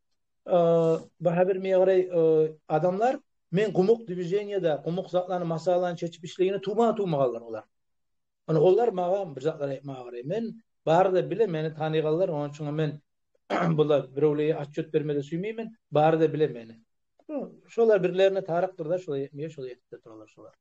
э, багьа бермеге къарай, э, адамлар, мен къумукъ движенияда, къумукъ затланы, масъалаланы чечип ишлегенде тувма-, тувмагъанлар олар. Ана олар магъа бир затлар айтмагъа къарай. Мен, бары да биле, мени таныйгъанлар, ону учун мен булар биревлеге отчёт берме де сюймеймен, бары да биле мени. Ну, шолар бирлерине тарыкъдыр да, шолай этмеге, шолай этип де туралар шолар.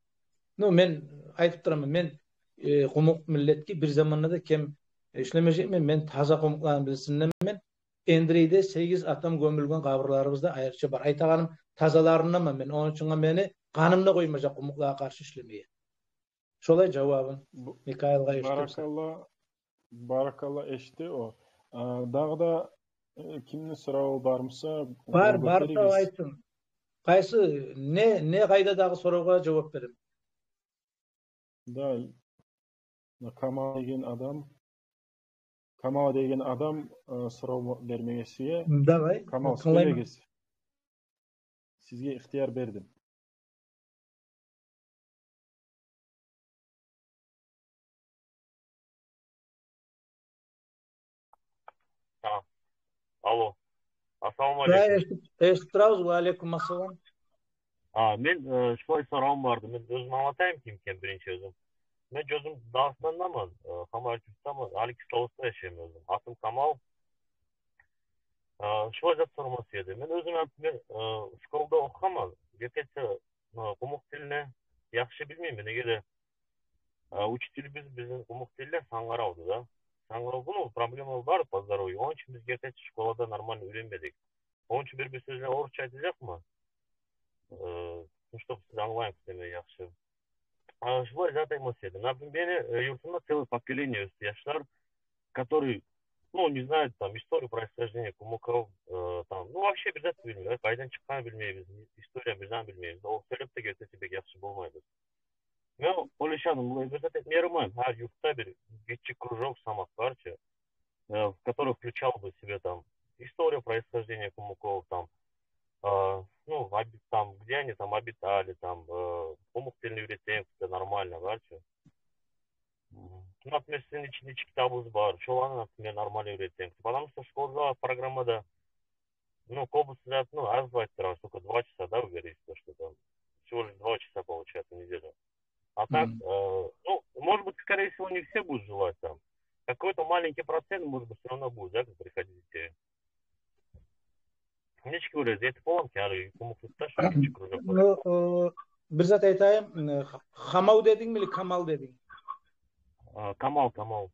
Ну, мен айтып тураман, мен, э, къумукъ миллетге бир заманда да кем ишлемежекмен, мен таза къумукъланы бирисинденмен. Эндрейде сегиз атам гёмюлген къабурларыбыз да айрыча бар. Айтагъаным, тазаларынданман мен. Ону учун мени къаным да къоймажакъ къумукълагъа къаршы ишлемеге. Шолай жавабым. Бу-, Микаилге эшитдирсе. Баракалла, баракалла, эшитди о. А, дагъы да, э, кимни сораву бармыса, бар, къол бар да гётеригиз. Айтсын. Къайсы, не, не къайда дагъы соравгъа жавап берем? Да, Камал деген адам, Камал деген адам, э, сорав бермеге сюе. Давай, Камал, тынглайман. Сёйлегиз. Сизге ихтияр бердим. А, алло. Ассаламу алейкум. Да, эшитип, эшитип турабыз. Ва алейкум ассалам. А, мен, э, шулай соравум барды. Мен оьзюм англатайым ким экен биринчи оьзюм. Мен оьзюм Дагъыстандаман, э, Хамар-Юртдаман, гьали Кисловодскда яшайм оьзюм. Атым Камал. Э, шулай зат сорама сюе эдим. Мен оьзюм, например, э, школда охугъанман. Гертиден, э, къумукъ тилни яхшы билмеймен. Неге де, э, учителибиз бизин къумукъ тилде сангарав эди да. Сангарав, ну, проблема бар по здоровью. Ону учун биз гертиден школада нормально уьйренмедик. Ону учун бир-бир сёзлени орусча айтажакъман. Э, ну, чтоб сиз англайыкъ деме яхшы. А, шулай зат айтма сюе эдим. Например, мени, э, юртумда целое поколение оьсдю яшлар, который, ну, не знает там историю происхождения кумыков, э, там, ну, вообще бир зат билмей, къайдан чыкъгъанын билмейбиз, история бир зат билмейбиз. Ол сёйлеп де гелсе, бек яхшы болмайды. Мен ойлашаман, булай бир зат этме ярамай, гьар юртда бир гиччи кружок салмакъ бар чы, э, который включал бы в себя там историю происхождения кумыков, там, э, ну, оби-, там, где они там обитали, там, э, къумукъ тилни уьйретейик, это нормально, бар чы. М, например, сизин ич-, ичинде китабыгъыз бар, шоланы, например, нормально уьйретейик. Потому что школда программада, ну, кёбюсю зат, ну, аз айтып турабыз, только два часа, да, уверен, что там всего лишь два часа получается в неделю. А так, э, ну, может быть, скорее всего, не все будут желать там. Какой-то маленький процент, может быть, всё равно будет, да, как приходить. Нечик уьйретип боламы экен, гьали къумукъ юртда шо гиччи кружок бар. Ну, э, бир зат айтайым, э, Хамав дедингми или Камал дединг? А, Камал, Камал.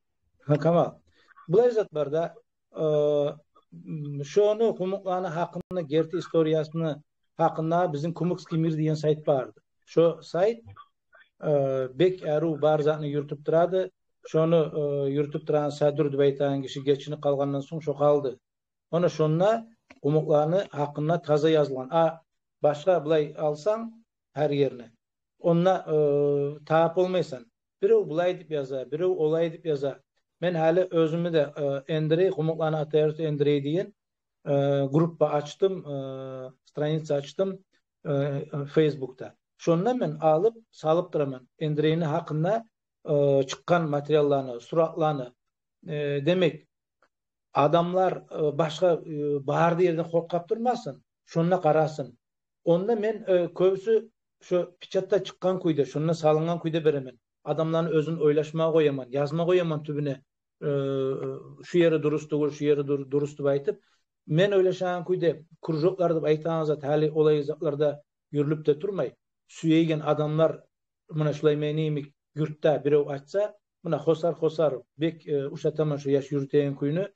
Гьа, Камал. Булай зат бар да, э, м, шону, къумукъланы гьакъында, герти историясыны гьакъында бизин «Кумыкский мир» деген сайт бар эди. Шо сайт, э, бек арив бар затны юрютюп турады. Шону, э, юрютюп турагъан Садур деп айтагъан гиши гечинип къалгъандан сонг шо къалды. Она шонда къумукъланы гьакъында таза язылгъан. А башгъа булай алсанг гьар ерни, онда, э, табып болмайсан. Бирев булай деп яза, бирев олай деп яза. Мен гьали оьзюмню де, э, Эндрей, къумукъланы ата юрту Эндрей деген, э, группа ачдым, э, страница ачдым, э, Фейсбукда. Шонда мен алып салып тураман Эндрейни гьакъында, э, чыкъгъан материалланы, суратланы. Э, демек, адамлар, э, башгъа, э, бары да ерден къоркъуп турмасын, шонда къарасын. Онда мен, э, кёбюсю шо печатда чыкъгъан кюйде, шонда салынгъан кюйде беремен. Адамланы оьзюн ойлашмагъа къояман, язма къояман тюбюне, э, шу ери дурус тюгюл, шу ери дур-, дурус деп айтып. Мен ойлашагъан кюйде, кружоклар деп айтагъан зат гьали олай затларда юрюлюп де турмай. Сюеген адамлар, муна шулай мени йимик юртда бирев ачса, муна Хосар, Хосар, бек, э, ушатаман шо яш юрютеген кюйню,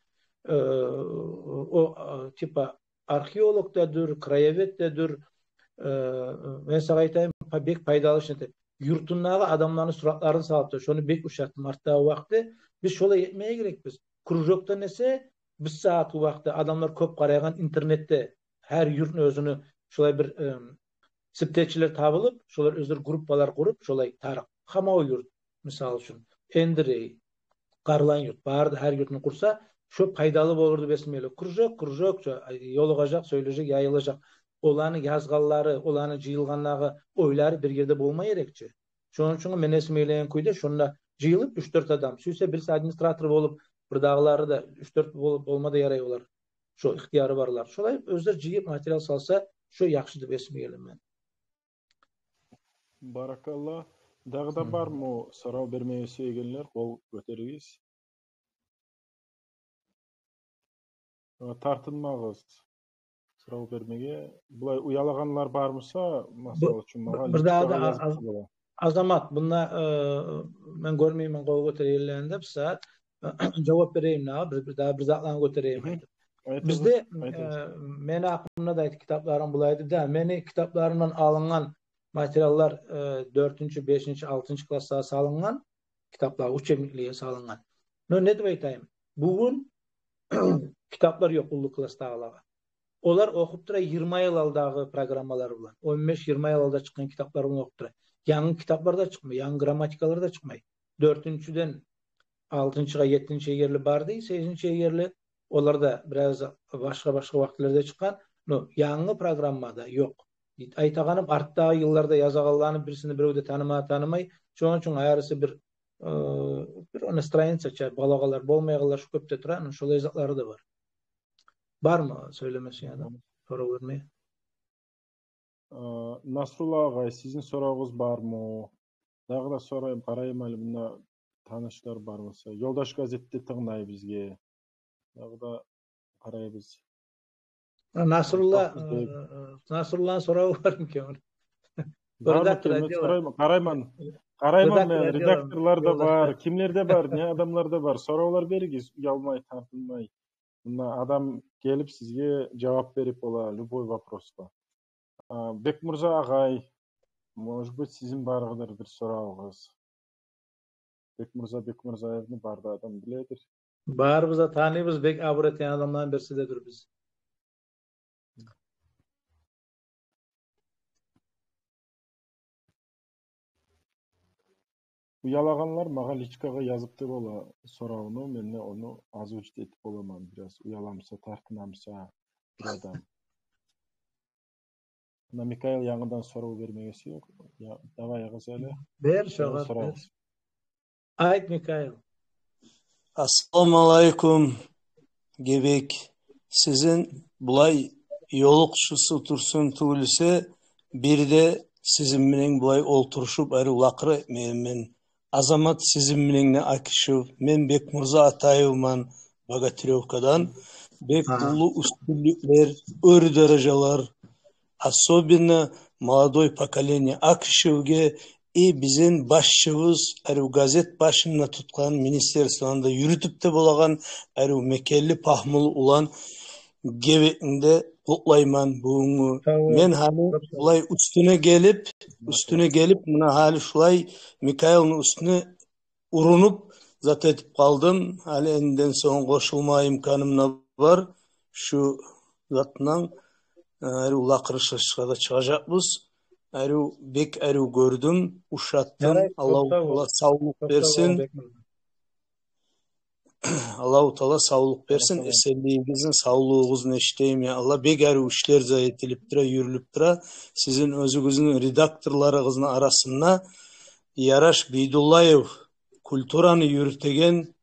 э, о, э, типа археолог да дюр, краевед де дюр, э, мен сагъа айтайым, па-, бек пайдалы иш этеди. Юртундагъы адамланы суратларын салып да, шону бек ушаттым артдагъы вакътиде. Биз шолай этмеге герекбиз. Кружокдан эсе, бу сагьатгъы вакътиде адамлар кёп къарайгъан интернетде, гьар юртну оьзюню шолай бир, э, сиптечилер табылып, шолар оьзлер группалар къуруп, шолай тарыкъ. Хамав юрт, мисал учун, Эндрей, Къарлан юрт, бары да гьар юртну къурса, шо пайдалы болур деп эсиме геле. Кружок, кружок, шо, ай, ёлугъажакъ, сёйлежек, яйылажакъ. Оланы язгъанлары, оланы жыйылгъандагъы ойлары бир ерде болма герек чи. Шону учун мен эсиме гелеген кюйде шонда жыйылып уьч-дёрт адам, сюйсе бириси администратор болуп, бирдагъылары да уьч-дёрт болуп, болма да ярай олар. Шо ихтияры барлар. Шолай оьзлер жыйып материал салса, шо яхшы деп эсиме геле мени. Баракалла. Дагъы да бармы сорав бермеге сюегенлер? Къол гётеригиз. Э, тартынмагъыз сорав бермеге. Булай уялагъанлар бар буса, масала учун, магъа личкагъа язып да бола. Азамат, мунда, э, мен гёрмеймен къол гётергенлени де, бу сагьат жавап берейим дагъы, бир, бир дагъы бир затланы гётерейим айтып. Бизде, э, мени гьакъымда да айтып, китапларым булай эди да, мени китапларымдан алынгъан материаллар, э, дёртюнчю, бешинчи, алтынчы классгъа салынгъан, китаплар учебниклеге салынгъан. Но не деп айтайым? Бугюн китаплар ёкъ уллу классдагъылагъа. Олар охуп тура йигирма йыл алдагъы программалар булан, он беш, йигирма йыл алда чыкъгъан китаплар булан охуп тура. Янгы китаплар да чыкъмай, янгы грамматикалар да чыкъмай. Дёртюнчюден алтынчыгъа, еттинчиге ерли барды, сегизинчиге ерли. Олар да бираз башгъа-башгъа вакътилерде чыкъгъан. Но янгы программада ёкъ. Айтагъаным, артдагъы йылларда язагъанланы бирисин бирев де таныма, танымай. Шону учун айрысы бир, э, бир он страницача, балагъалар болмайгъанлар шу кёп де тура, но шолай затлары да бар. Бармы сёйлемеси яда сорав берме? Э, Насрулла агъай, сизин соравугъуз бармы? Дагъы да сорайым, къарайым гьали, мунда танышлар бар буса. Ёлдаш газетде тынглай бизге. Дагъы да къарайбыз. Насрулла, э, Насрулланы сораву бармы экен? Бармы экен, мен сорайман, къарайман. Къарайман мен, редакторлар да бар, кимлер де бар, не адамлар да бар. Соравлар беригиз, уялмай, тартынмай. Мунда адам гелип сизге жавап берип бола любой вопросгъа. А, Бекмурза агъай, может быть, сизин бардыр бир соравугъуз. Бекмурза Бекмурзаевни бары да адам биледир. Барыбыз да таныйбыз, бек абур этеген адамланы бириси де дюр биз. Уялагъанлар магъа личкагъа язып да бола соравну, мен де ону озвучить этип боламан бираз. Уяламса, тартынамса бир адам. Муна Микаил янгыдан сорав бермеге сюе. Я, давай, Гъазали. Бер, шогъар бер. Айт, Микаил. Ассаламу алейкум, Гебек. Сизин булай ёлукъчусу турсун тюгюл эсе, бир де сизин менен булай олтурушуп, арив лакъыр этмеймен. Азамат сизин менен де Акишев, мен Бекмурза Атаевман Богатырёвкадан. Бек уллу уьстюнлюклер, оьр даражалар, особенно молодой поколение Акишевге, и бизин башчыбыз, арив газет башын да тутгъан, министерствону да юрютюп де болагъан, арив мекенли, пагьмулу улан Гебекни де къутлайман бугюнгю. Мен гьали булай уьстюне гелип, уьстюне гелип, муна гьали шулай Микаилни уьстюне урунуп, зат этип къалдым. Гьали эндиден сонг къошулма имканым да бар. Шу затдан, э, арив лакъырышышгъа да чыгъажакъбыз. Арив, бек арив гёрдюм, ушатдым. Аллагьу Таала савлукъ берсин. Аллагьу Таала савлукъ берсин. Эсенлигигизни, савлугъугъузну эшитейим, я Аллагь. Бек арив ишлер де этилип тура, юрюлюп тура. Сизин оьзюгюзню редакторларыгъызны арасында Яраш Бийдуллаев, культураны юрютеген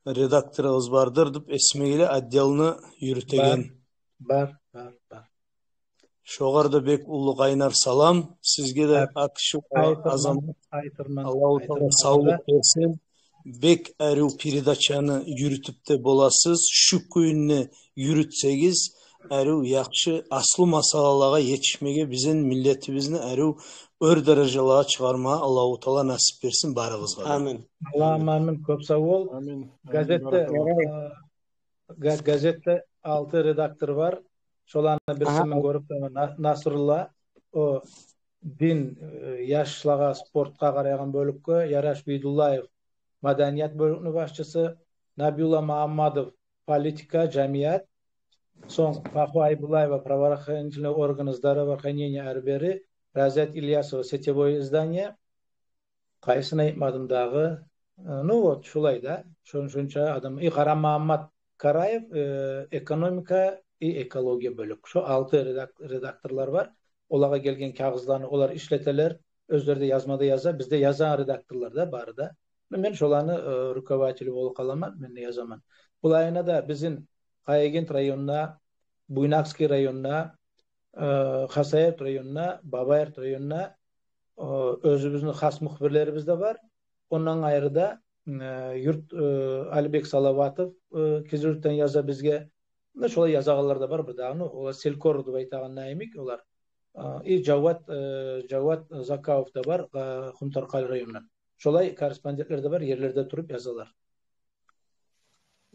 редакторугъуз бардыр деп эсиме геле, отделни юрютеген. Бар, бар, бар. Шогъар да бек уллу къайнар салам. Сизге де, Акишев Азамат, Аллагьу Таала савлукъ берсин. Бек арив передачаны юрютюп де боласыз. Шу кюйде юрютсегиз, арив, яхшы, аслу масъалалагъа етишмеге, бизин миллетибизни арив оьр даражалагъа чыгъармагъа Аллагьу Таала насип берсин барыгъызгъа да. Амин. Аллагьумма амин, кёп сав бол. Амин. Газетде, э, га-, газетде алты редактор бар. Шоланы бирисин мен гёрюп турман, На-, Насрулла, о дин, э, яшлагъа, спортгъа къарайгъан бёлюкге, Яраш Бийдуллаев, маданият бёлюкню башчысы, Набиулла Магьаммадов, политика, жамият, сонг Паху Айбуллаева, правоохранительный органы, здравоохранение, ары-бери, Разият Ильясова, сетевое издание, къайсын айтмадым дагъы? Э, ну вот, шулай да. Шон-, шонча адам. И Къарамагьаммат Караев, э, экономика и экология бёлюк. Шо алты редак-, редакторлар бар. Олагъа гелген кагъызланы олар ишлетелер. Оьзлери де язма да яза. Бизде язагъан редакторлар да бары да. Мен шоланы, э, руководители болуп къаламан, мен де язаман. Булайына да бизин Къаягент районуна, Буйнакский районуна, э, Хасавюрт районуна, Бабаюрт районуна, э, оьзюбюзню хас мухбирлерибиз де бар. Ондан къайры да, э, юрт, э, Алибек Салаватов, э, Кизилюртден яза бизге, Муна шолай язагъанлар да бар бирдагъы, ну, олар Селькор деп айтагъан йимик олар. А, и Жават, э, Жават Закаев да бар, а, Къумторкъали районундан. Шолай корреспондентлер де бар, ерлерде туруп язалар.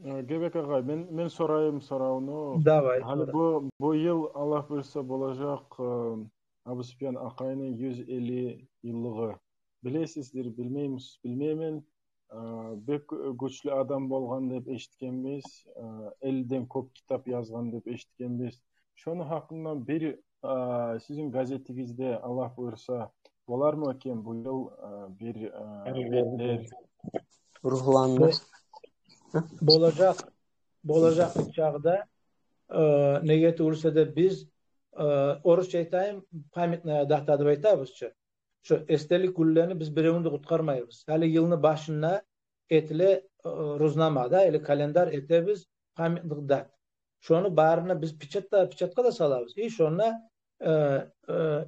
Э, Гебек агъай, мен, мен сорайым соравну. Давай, гьали сора. Бу, бу йыл, Аллагь буюрса, болажакъ, э, Абусупиян акъайны юз элли йыллыгъы. Билесиздир, билмеймисиз, билмеймен. Э, бек гючлю адам болгъан деп эшитгенбиз. Э, элден кёп китап язгъан деп эшитгенбиз. Шону гьакъындан бир, э, сизин газетигизде, Аллагь буюрса, болармы экен бу йыл, э, бир, э, бетлер? Ругьланды. Болажакъ, болажакъ чагъда, э, неге тюгюлсе де биз, э, орусча айтайым, памятная дата деп айтабыз чы. Шо эсделик гюнлени биз биревню де къутгъармайбыз. Гьали йылны башында этиле, э, рузнама да, или календарь этебиз, памятный дат. Шону барына биз печатда, печатгъа да салабыз. И шонда, э, э,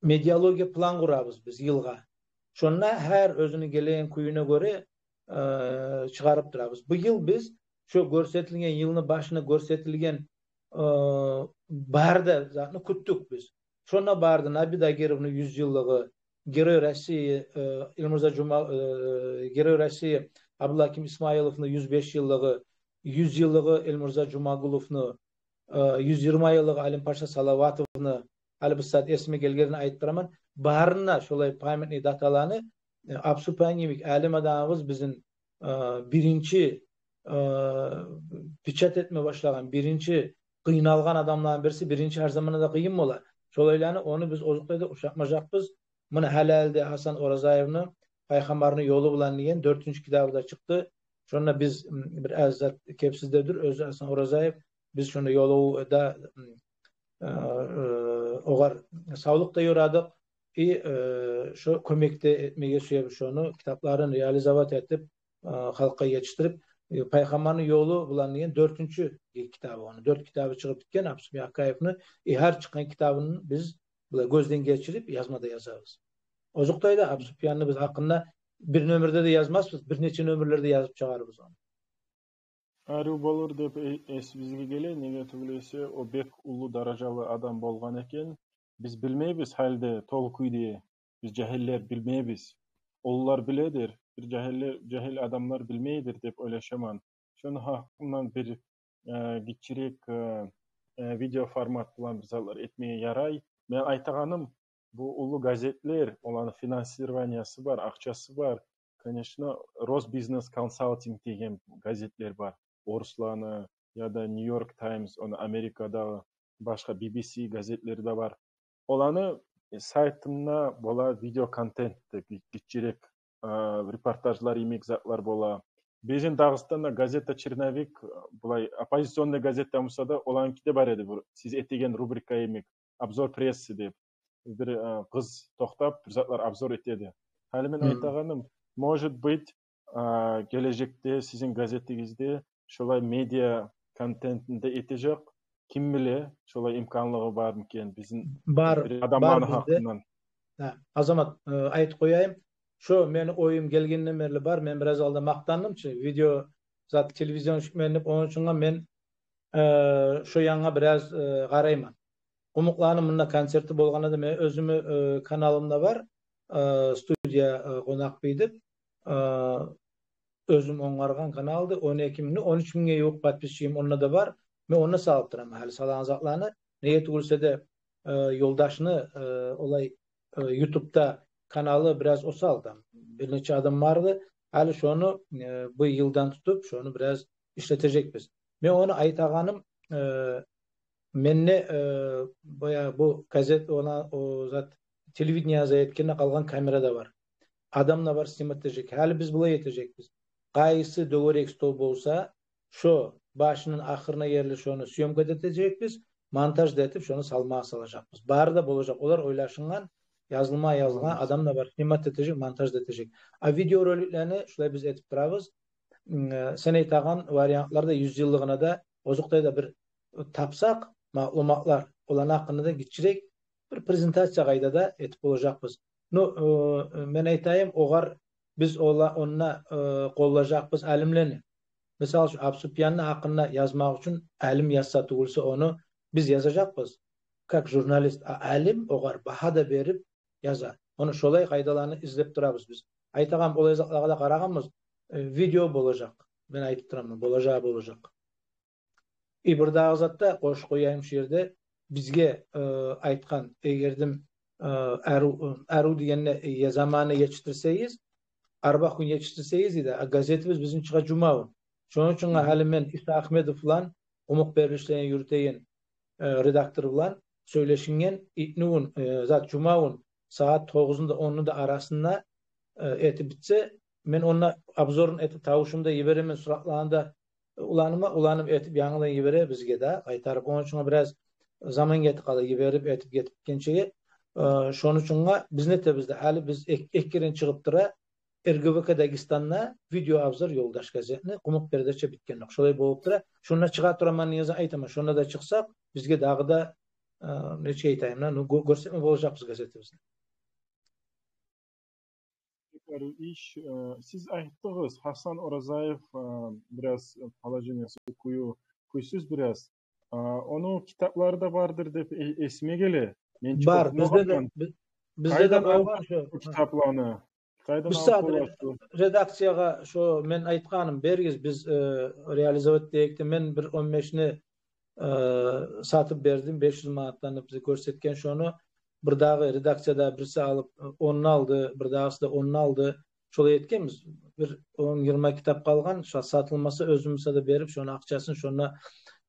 методология план къурабыз биз йылгъа. Шонда гьар оьзюню гелеген кююне гёре, э, чыгъарып турабыз. Бу йыл биз шо гёрсетилген, йылны башына гёрсетилген, э, бары да затны кютдюк биз. Шонда барды Наби Дагировну юз йыллыгъы, Герой России, э, Эльмурза Жума-, э, Герой России Абдулгьаким Исмаиловну юз беш йыллыгъы, юз йыллыгъы Эльмурза Жумагуловну, э, юз йигирма йыллыгъы Алимпаша Салаватовну, гьали бу сагьат эсиме гелгенин айтып тураман. Барына шолай памятный даталаны, э, Абусупиян йимик алим адамыбыз бизин, э, биринчи, э, печать этме башлагъан, биринчи къыйналгъан адамланы бириси, биринчи гьар заманда да къыйын бола. Шолайланы ону биз озокъда да ушатмажакъбыз. Муна гьали-гьалиде Гьасан Оразаевну «Пайхаммарны ёлу булан» деген дёртюнчю китабы да чыкъды. Шонда биз, м, бир аз зат кепсиз де дюр, оьзю Гьасан Оразаев, биз шонда ёлу да, м, э, э, огъар савлукъ да ёрадыкъ. И, э, шо кёмек де этмеге сюебиз шону, китапларын реализовать этип, э, халкъгъа етишдирип, э, «Пайхаммарны ёлу булан» деген дёртюнчю китабы ону. Дёрт китабы чыгъып битген Абусупиян Акаевну. И гьар чыкъгъан китабын биз булай гёзден гечирип, язма да язабыз. Озокъда да, Абусупиянны биз гьакъында бир номерде де язмасбыз, бир нече номерлерде язып чыгъарбыз ону. Арив болур деп э-, эсибизге геле, неге тюгюл эсе, о бек уллу даражалы адам болгъан экен. Биз билмейбиз гьали де толу кюйде, биз жагьиллер билмейбиз. Уллулар биледир, бир жагьиллер, жагьил адамлар билмейдир деп ойлашаман. Шону гьакъындан бир э, гиччирек, э, э, видео формат булан бир затлар этмеге ярай. Мен айтагъаным, бу уллу газетлер, оланы финансированиясы бар, акъчасы бар. Конечно, Росбизнес Консалтинг деген газетлер бар. Орусланы, яда Нью-Йорк Таймс, ону Америкадагъы, башгъа Би Би Си газетлери де бар. Оланы, э, сайтында бола видео контент де, ги-, гиччирек, э, репортажлар йимик затлар бола. Бизин Дагъыстанда газета «Черновик», э, булай оппозиционный газета буса да, оланыки де бар эди, бу сиз этеген рубрика йимик, обзор прессы деп. Бир, э, къыз токътап, бир затлар обзор этеди. Гьали мен айтагъаным, может быть, а, гележекде сизин газетигизде шолай медиа контентни де этежек, ким биле, шолай имканлыгъы бармы экен бизин, бар, бир адамланы гьакъындан. Гьа, Азамат, э, айтып къояйым, шо мени оюм гелгенден берли бар. Мен бираз алда макътандым чы, видео зат, телевизион чыкъмайгъан деп, ону учун мен э, шо янгъа бираз, э, къарайман. Къумукъланы мунда концерти болгъанда да, мен оьзюмню, э, каналым да бар, э, студия, э, «Къонакъ бий» деп, э, оьзюм онгаргъан каналды, он эки минг, он уьч мингге ювукъ подписчигим онда да бар. Мен онда салып тураман гьали салагъан затланы. Неге тюгюл эсе де, э, ёлдашны, э, олай, э, ютубда каналы бираз осал, там бир нече адам барды. Гьали шону, э, бу йылдан тутуп, шону бираз ишлетежекбиз. Мен ону айтагъаным, э, менде, э, баягъы бу газет, ону, о зат, телевидение яза этгенде къалгъан камера да бар. Адам да бар, снимать этежек. Гьали биз булай этежекбиз. Къайсы дёгерек стол болса, шо башындан ахырына ерли шону съёмка да этежекбиз, монтаж да этип, шону салмагъа салажакъбыз. Бары да болажакъ. Олар ойлашынгъан, язылма, язылгъан, адам да бар, снимать этежек, монтаж да этежек. А видеороликлени шулай биз этип турабыз. М, э, сен айтагъан вариантлар да юз йыллыгъына да, озокъда да, бир тапсакъ маълуматлар, оланы гьакъында да гиччирек бир презентация къайда да этип болажакъбыз. Ну, э, мен айтайым, огъар биз ола-, онда, э, къоллажакъбыз алимлени. Мисал учун, Абусупиянны гьакъында язмакъ учун алим язса тюгюлсе, ону биз язажакъбыз как журналист, а алим огъар багьа да берип яза. Ону шолай къайдаланы излеп турабыз биз. Айтагъан, олай затлагъа да къарагъанбыз. Э, видео болажакъ. Мен айтып тураман, болажагъы болажакъ. И бирдагъы зат да къошуп къояйым шу ерде. Бизге, э, айтгъан, эгердим, э, арив, арив дегенде, э, заманы етишдирсегиз, арбагюн етишдирсегиз, дей, а газетибиз бизин чыгъа жумагюн. Шону учун гьали мен Иса Ахмедов булан, къумукъ берилишлени юрютеген, э, редактор булан сёйлешинген, итнигюн, э, зат, жумагюн сагьат тогъузну да онну да арасында, э, этип битсе, мен онда обзорун этип, тавушумну да йиберемен, суратланы да уланыма, уланып этип, янгыдан йибере бизге де къайтарып. Ону учун бираз заман гетип къала, йиберип, этип, гетип гетгенчеге. Э, шону учун биз не этебиз де, гьали биз эк-, эки керен чыгъып тура РГВК Дагестанда видеообзор «Ёлдаш» газетни къумукъ бердече битгенокъ. Шолай болуп тура. Шонда чыгъа тураман, не яза айтаман. Шонда да чыкъсакъ, бизге дагъы да, э, нечик айтайым да, ну, гё-, гёрсетме болажакъбыз газетибизни. Иш, э, сиз айтдыгъыз, Гьасан Оразаев, э, бираз, э, положениеси кюю, кюйсюз бираз. Э, ону китаплары да бардыр деп э-, эсиме геле. Мен чыгъып Бар, бизде де, окъумагъанман. Биз-, бизде де Къайдан болгъан алгъан шо бу китапланы? Къайдан алып боласыз? Бу сагьат ре-, редакциягъа шо мен айтгъаным, беригиз, биз, э, реализовать этейик де, мен бир он бешни, э, сатып бердим, беш юз манатдан, биз гёрсетген шону. Бирдагъы редакцияда бириси алып, онну алды, бирдагъысы да онну алды. Шолай этгенбиз. Бир он-йигирма китап къалгъан, ша-, сатылмаса, оьзюбюз де берип, шону акъчасын шонда,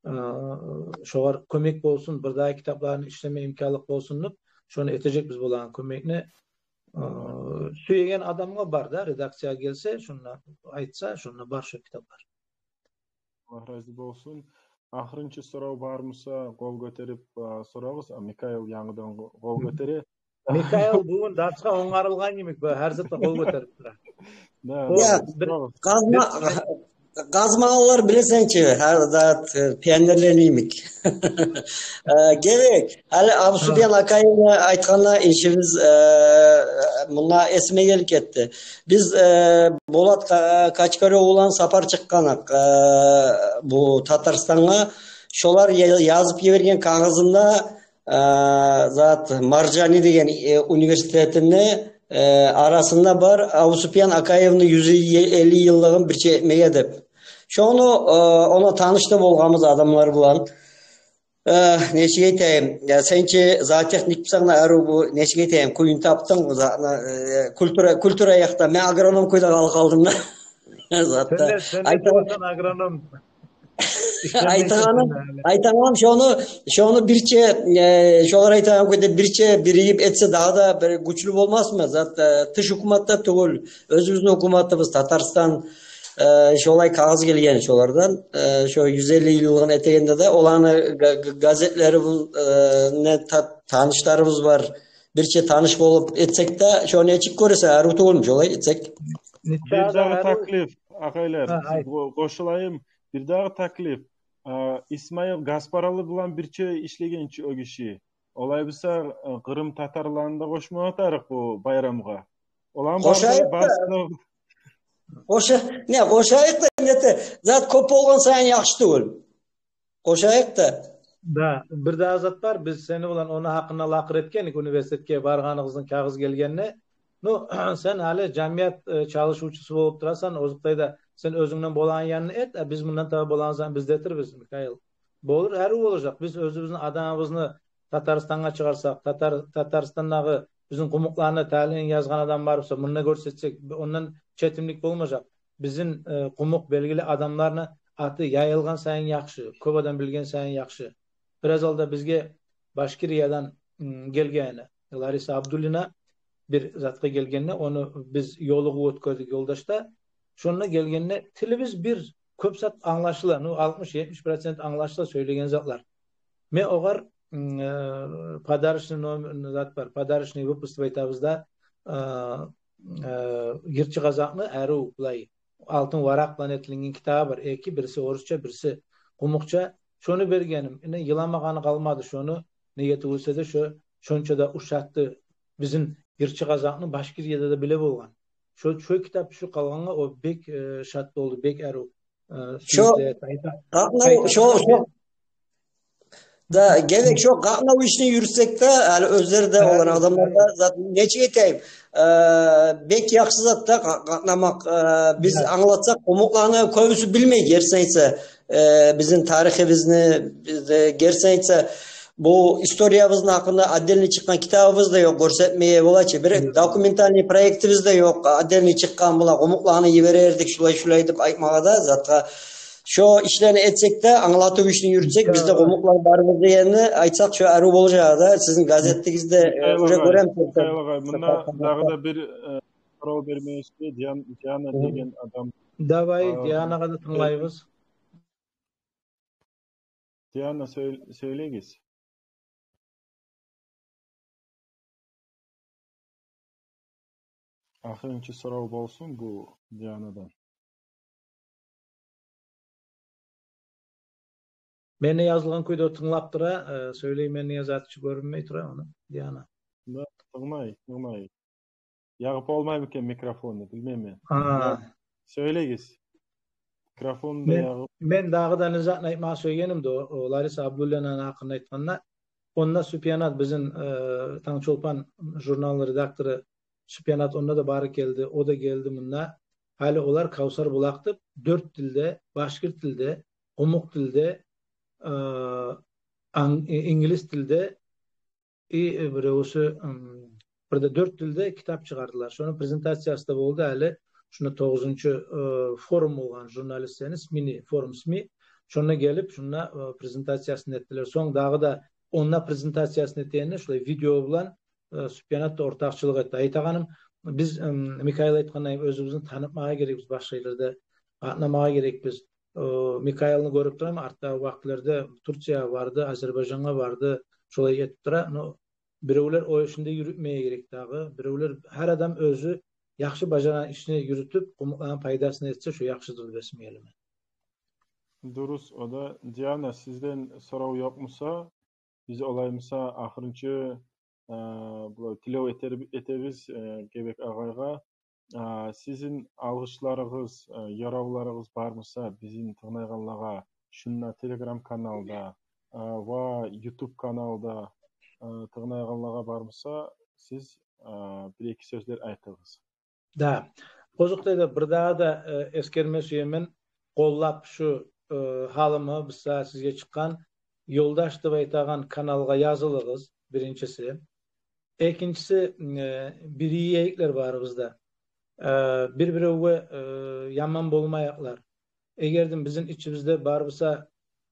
э, шогъар кёмек болсун, бирдагъы китапланы ишлеме имканлыкъ болсун деп, шону этежекбиз болагъан кёмекни. Э, сюеген адамгъа бар да, редакциягъа гелсе, шонда айтса, шонда бар шо китаплар. Аллагь рази болсун. Ахырынчы сорав бар буса, къол гётерип, э, сорагъыз. А, Микаил янгыдан къо-, къол гётере. Микаил бугюн дарсгъа онгарылгъан йимик, бу гьар затда къол гётерип тура. Да, бу да, бир, сорагъыз. Къазма-, къазмагъанлар билесен чи, гьар зат, э, пионерлер йимик. Э, герек. Гьали Абусупиян Акаевни айтгъанда, ишибиз, э, мунда эсиме гелип гетди. Биз, э, Болат Ка-, Качкарёв булан сапар чыкъгъаныкъ, э, бу Татарстангъа. Шолар я-, язып йиберген кагъызында, э, зат, Маржани деген, э, университетини, э, арасында бар Абусупиян Акаевни юз элли йыллыгъын бирче этмеге деп. Шону, э, она таныш да болгъанбыз адамлар булан. Э, нечик айтайым? Я, сен чи зоотехник бусанг да, арив бу, нечик айтайым, кюйюн тапдынг бу затны, э, культура, культура якъда. Мен агроном кюйде къалып къалдым да. Затда. Сен де, сен де айтагъан, боласан агроном. Айтагъаным, айтагъаным шону, шону бирче, э, шолар айтагъан кюйде бирче биригип этсе, дагъы да бир гючлю болмасмы? Затда, э, тыш гьукуматда тюгюл, оьзюбюзню гьукуматыбыз, Татарстан, э, шолай кагъыз гелген шолардан. Э, шо юз элли йыллыгъын этегенде де оланы га-, га-, газетлери бу-, э, не та-, танышларыбыз бар. Бирче таныш болуп этсек де, шону нечик гёресен, арив тюгюлмю шолай этсек? Бир дагъы таклиф, агъайлар, къо-, къошулайым. Бир дагъы таклиф. Э, Исмаил Гаспаралы булан бирче ишлеген чи о гиши. Олай буса, э, Къырым татарланы да къошмагъа тарыкъ бу байрамгъа. Оланы барса, къошайыкъ да. Барса. Къоша-, не, къошайыкъ да, не де, зат кёп болгъан сайын яхшы тюгюл. Къошайыкъ да. Да, бир дагъы зат бар. Биз сени булан ону гьакъында лакъыр этгенбиз, университетге баргъаныгъызны, кагъыз гелгенни. Ну, сен гьали жамият, э, чалышывчусу болуп турасан, озокъда, сен оьзюнгден болагъан янын эт, а биз мундан таба болагъан затны биз де этербиз, Микаил. Болур, арив болажакъ. Биз оьзюбюзню адамыбызны Татарстангъа чыгъарсакъ, Татар-, Татарстандагъы бизин къумукъланы талийин язгъан адам бар буса, мунда гёрсетсек, ондан четимлик болмажакъ. Бизин, э, къумукъ белгили адамланы аты яйылгъан сайын яхшы, кёп адам билген сайын яхшы. Бираз алда бизге Башкириядан, м, гелген эди Лариса Абдуллина, бир затгъа гелгенде, ону биз ёлугъув оьтгердик ёлдашда. Шонда гелгенде тилибиз бир, кёп зат англашыла, ну, алтмыш-етмиш процент англашыла сёйлеген затлар. Мен огъар, м, э, подарочный номер, зат бар, подарочный выпуск деп айтабыз да, э, э, «Йырчы къазакъны», арив, булай, алтын варакъ булан этилинген китабы бар. Эки, бириси орусча, бириси къумукъча. Шону бергеним. Эне, йыламагъаны къалмады шону. Неге тюгюлсе де, шо шонча да ушатды. Бизин «Йырчы къазакъны» Башкирияда да биле болгъан. Шо, шо китап тюшюп къалгъангъа о бек, э, шат болду, бек арив. Э, шо сюжет, айта-, къатнав, айта-, шо, шо, да, герек шо къатнав ишни юрютсек де, гьали оьзлери де, гьали, олар адамлар да, гьали, зат, нечик айтайым, э, бек яхшы зат да къа-, къатнамакъ, э, биз, да, англатсакъ, къумукъланы кёбюсю билмей, герти айтса, э, бизин тарихибизни, биз де, герти айтса, бу историябызны гьакъында отдельный чыкъгъан китабыбыз да ёкъ, гёрсетмеге бола чы. Бир, мгм, документальный проектибиз де ёкъ, отдельный чыкъгъан булай къумукъланы йиберердик, шулай-шулай деп айтмагъа да, затгъа. Шо ишлени этсек де, англатыв ишни юрютсек, бизде, иншаллагь, къумукълар барбыз дегенни айтсакъ, шо арив болажакъ да. Сизин газетигизде, э, Михаил уже агъай, гёрем, Михаил агъай, мунда дагъы да бир, э, сорав бермеге сюе Диан-, Диана, мгм, деген адам. Давай, а, Дианагъа да тынглайбыз. Диана, сёй-, сёйлегиз. Ахырынчы сорав болсун бу Дианадан. Мени язылгъан кюйде тынглап тура, э, сёйлей, мени язатчы гёрюнмей тура ону, Диана. Да, тынглай, тынглай. Ягъып болмаймы экен микрофонну, билмеймен. Гьа. Ягъып, сёйлегиз. Микрофонну да ягъып. Мен, мен дагъы да не затны айтмагъа сюегеним де, о, о Лариса Абдуллинаны гьакъында айтгъанда, онда Супиянат, бизин, э, «Тангчолпан» журналны редактору Супиянат, онда да бары гелди, о да гелди мунда. Гьали олар «Кавсар булакъ» деп дёрт тилде, башкирт тилде, къумукъ тилде, э, ан-, э, инглиз тилде, и, э, биревсю, м, бир де дёрт тилде китап чыгъардылар. Шону презентациясы да болду, гьали шунда тогъузунчу, э, форум болгъан журналистлени, СМИ-ни, форум СМИ. Шонда гелип, шунда, э, презентациясын этдилер. Сонг дагъы да онда презентациясын этегенде, шулай видео булан, э, Супиянат да ортакъчылыкъ этди. Айтагъаным, биз, м, Михаил айтгъандай, оьзюбюзню танытмагъа герекбиз, башгъа ерлерде къатнамагъа герекбиз. Э, Михаилни гёрюп тураман, артдагъы вакътилерде Турциягъа барды, Азербайжангъа барды, шолай этип тура. Но биревлер о ишин де юрютмеге герек дагъы. Биревлер, гьар адам оьзю яхшы бажарагъан ишни юрютюп, къумукъланы пайдасына этсе, шо яхшыдыр деп эсиме геле мени. Дурус, о да. Диана, сизден сорав ёкъ буса, биз олай буса ахырынчы, э, булай тилев этер-, этебиз, э, Гебек агъайгъа. А, сизин алгъышларыгъыз, а, яравларыгъыз бармыса, бизин тынглайгъанлагъа, шунда Telegram каналда, а, ва YouTube каналда, а, тынглайгъанлагъа бармыса, сиз, а, бир-эки сёзлер айтыгъыз. Да. Озокъда, бирдагъы да, э, эсгерме сюемен, къоллап шу, э, гьалимни, бу сагьат сизге чыкъгъан «Ёлдаш» деп айтагъан каналгъа язылыгъыз, биринчиси. Экинчиси, э, бир ийиклер барыбызда. Э, бир-биревге, э, яман болмайыкълар. Эгер де бизин ичибизде бар буса,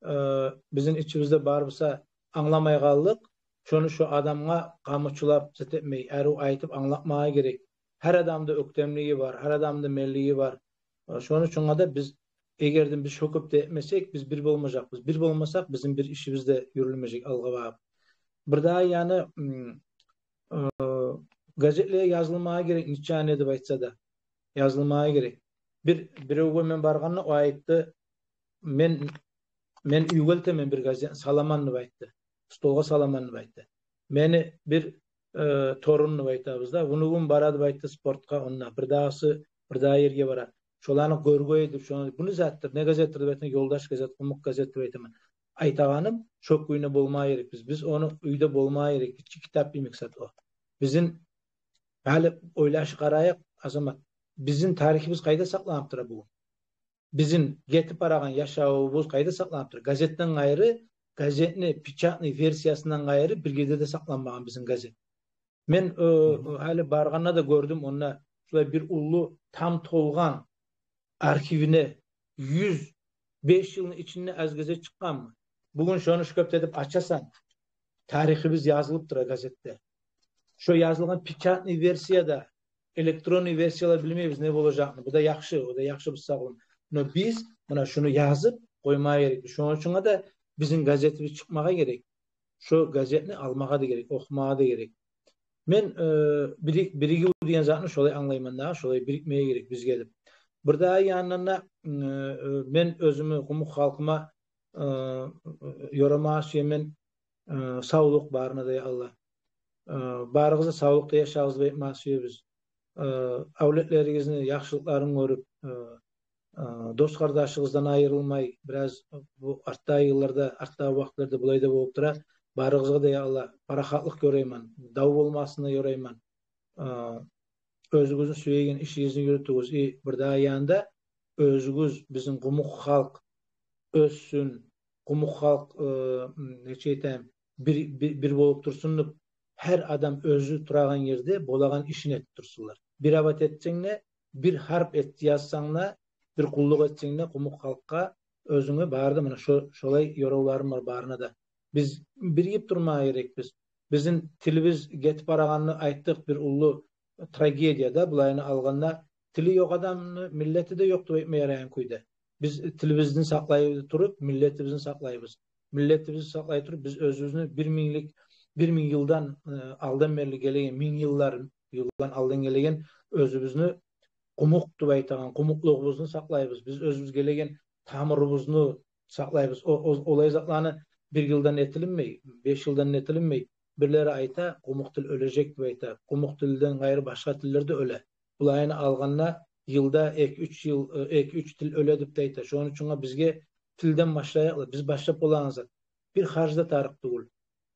э, бизин ичибизде бар буса англамай къаллыкъ, шону шо адамгъа къамучулап зат этмей, арив айтып англатмагъа герек. Гьар адамда оьктемлиги бар, гьар адамда менлиги бар. Э, шону учун да биз, эгер де биз шо кюйде этмесек, биз бир болмажакъбыз. Бир болмасакъ, бизин бир ишибиз де юрюлмежек алгъа багъып. Бирдагъы яны, м, э, газетлеге язылмагъа герек, нече не деп айтса да, язылмагъа герек. Бир, биревге мен баргъанда, о айтды, мен, мен уьйге элтемен бир газетни, саламан деп айтды. Столгъа саламан деп айтды. Мени бир, э, торун деп айтабыз да, внугум бара деп айтды спортгъа, онда бирдагъысы бирдагъы ерге бара. Шоланы гёргей деп, шону, бу не затдыр, не газетдир деп айтгъанда, «Ёлдаш» газет, къумукъ газет деп айтаман. Айтагъаным, шо кюйде болмагъа герекбиз. Биз ону уьйде болмагъа герек, гиччи китап йимик зат о. Бизин, гьали ойлашып къарайыкъ, Азамат. Бизин тарихибиз къайда сакъланып тура бугюн? Бизин гетип барагъан яшавубуз къайда сакъланып тура? Газетден къайры, газетни печатный версиясындан къайры бир ерде де сакъланмагъан бизин газет. Мен, э, гьали баргъанда да гёрдюм, онда шулай бир уллу там толгъан архивине юз беш йылны ичинде аз-гезе чыкъгъанмы? Бугюн шону шо кюйде деп ачасан, тарихибиз язылып тура газетде. Шо язылгъан печатный версияда, электронный версиялар, билмейбиз не болажакъны. Бу да яхшы, о да яхшы, бу сагъылым. Но биз муна шуну язып къоймагъа герек. Шону учун да бизин газетибиз чыкъмагъа герек. Шо газетни алмагъа да герек, охумагъа да герек. Мен, э, бири-, биригив деген затны шолай англайман дагъы, шолай бирикмеге герек бизге деп. Бирдагъы янындан да, э, э, мен оьзюмню къумукъ халкъыма, э, э, ёрамагъа сюемен, э, савлукъ барына да, я Аллагь. Э, барыгъыз да савлукъда яшагъыз деп айтмагъа сюебиз. Э, авлетлеригизни яхшылыкъларын гёрюп, э, э, дос-къардашыгъыздан айрылмай, бираз бу артдагъы йылларда, артдагъы вакътилерде булай да болуп тура. Барыгъызгъа да, я Аллагь, парахатлыкъ ёрайман, дав болмасын да ёрайман. Э, оьзюгюзню сюеген ишигизни юрютюгюз. И бирдагъы янда, оьзюгюз, бизин къумукъ халкъ оьссюн, къумукъ халкъ, э, нече айтайым, бир, бир, бир болуп турсун деп, гьар адам оьзю турагъан ерде болагъан ишин этип турсунлар. Бир абат этсенг де, бир гьарп эт, язсанг да, бир къуллукъ этсенг де къумукъ халкъгъа, оьзюнге, бары да, муна шо-, шолай ёравларым бар барына да. Биз биригип турмагъа герекбиз. Бизин тилибиз гетип барагъанны айтдыкъ, бир уллу трагедия да, булайын алгъанда, тили ёкъ адамны миллети де ёкъ деп айтма ярайгъан кюйде. Биз тилибизни сакълай туруп, миллетибизни сакълайбыз. Миллетибизни сакълай туруп, биз оьзюбюзню бир минглик, бир минг йылдан, э, алдан берли гелеген, минг йыллар, йылдан алдан гелеген оьзюбюзню къумукъ деп айтагъан къумукълугъубузну сакълайбыз. Биз оьзюбюз гелеген тамурубузну сакълайбыз. О, о, олай затланы бир йылдан этилинмей, беш йылдан этилинмей. Бирлери айта, къумукъ тил оьлежек деп айта. Къумукъ тилден къайры башгъа тиллер де оьле. Булайын алгъанда, йылда эки-уьч йыл, э, эки-уьч тил оьле деп де айта. Шону учун бизге тилден башлайыкъ, биз башлап болагъан зат. Бир харж да тарыкъ тюгюл.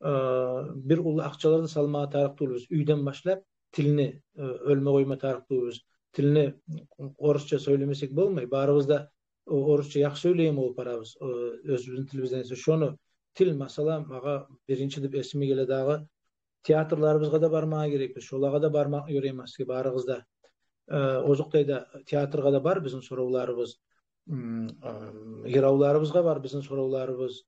Э, бир уллу акъчалар да салмагъа тарыкъ тюгюлбюз. Уьйден башлап тилни, э, оьлме къойма тарыкъ тюгюлбюз. Тилни орусча сёйлемесек болмай. Барыбыз да о-, орусча яхшы сёйлейген болуп барабыз, о, оьзюбюзню тилибизден эсе. Шону, тил, масала, магъа биринчи деп эсиме геле дагъы, театрларыбызгъа да бармагъа герекбиз, шолагъа да бармакъ ёрайман сизге, барыгъыз да. Э, озокъда, театргъа да бар бизин соравларыбыз, м, э, йыравларыбызгъа бар бизин соравларыбыз,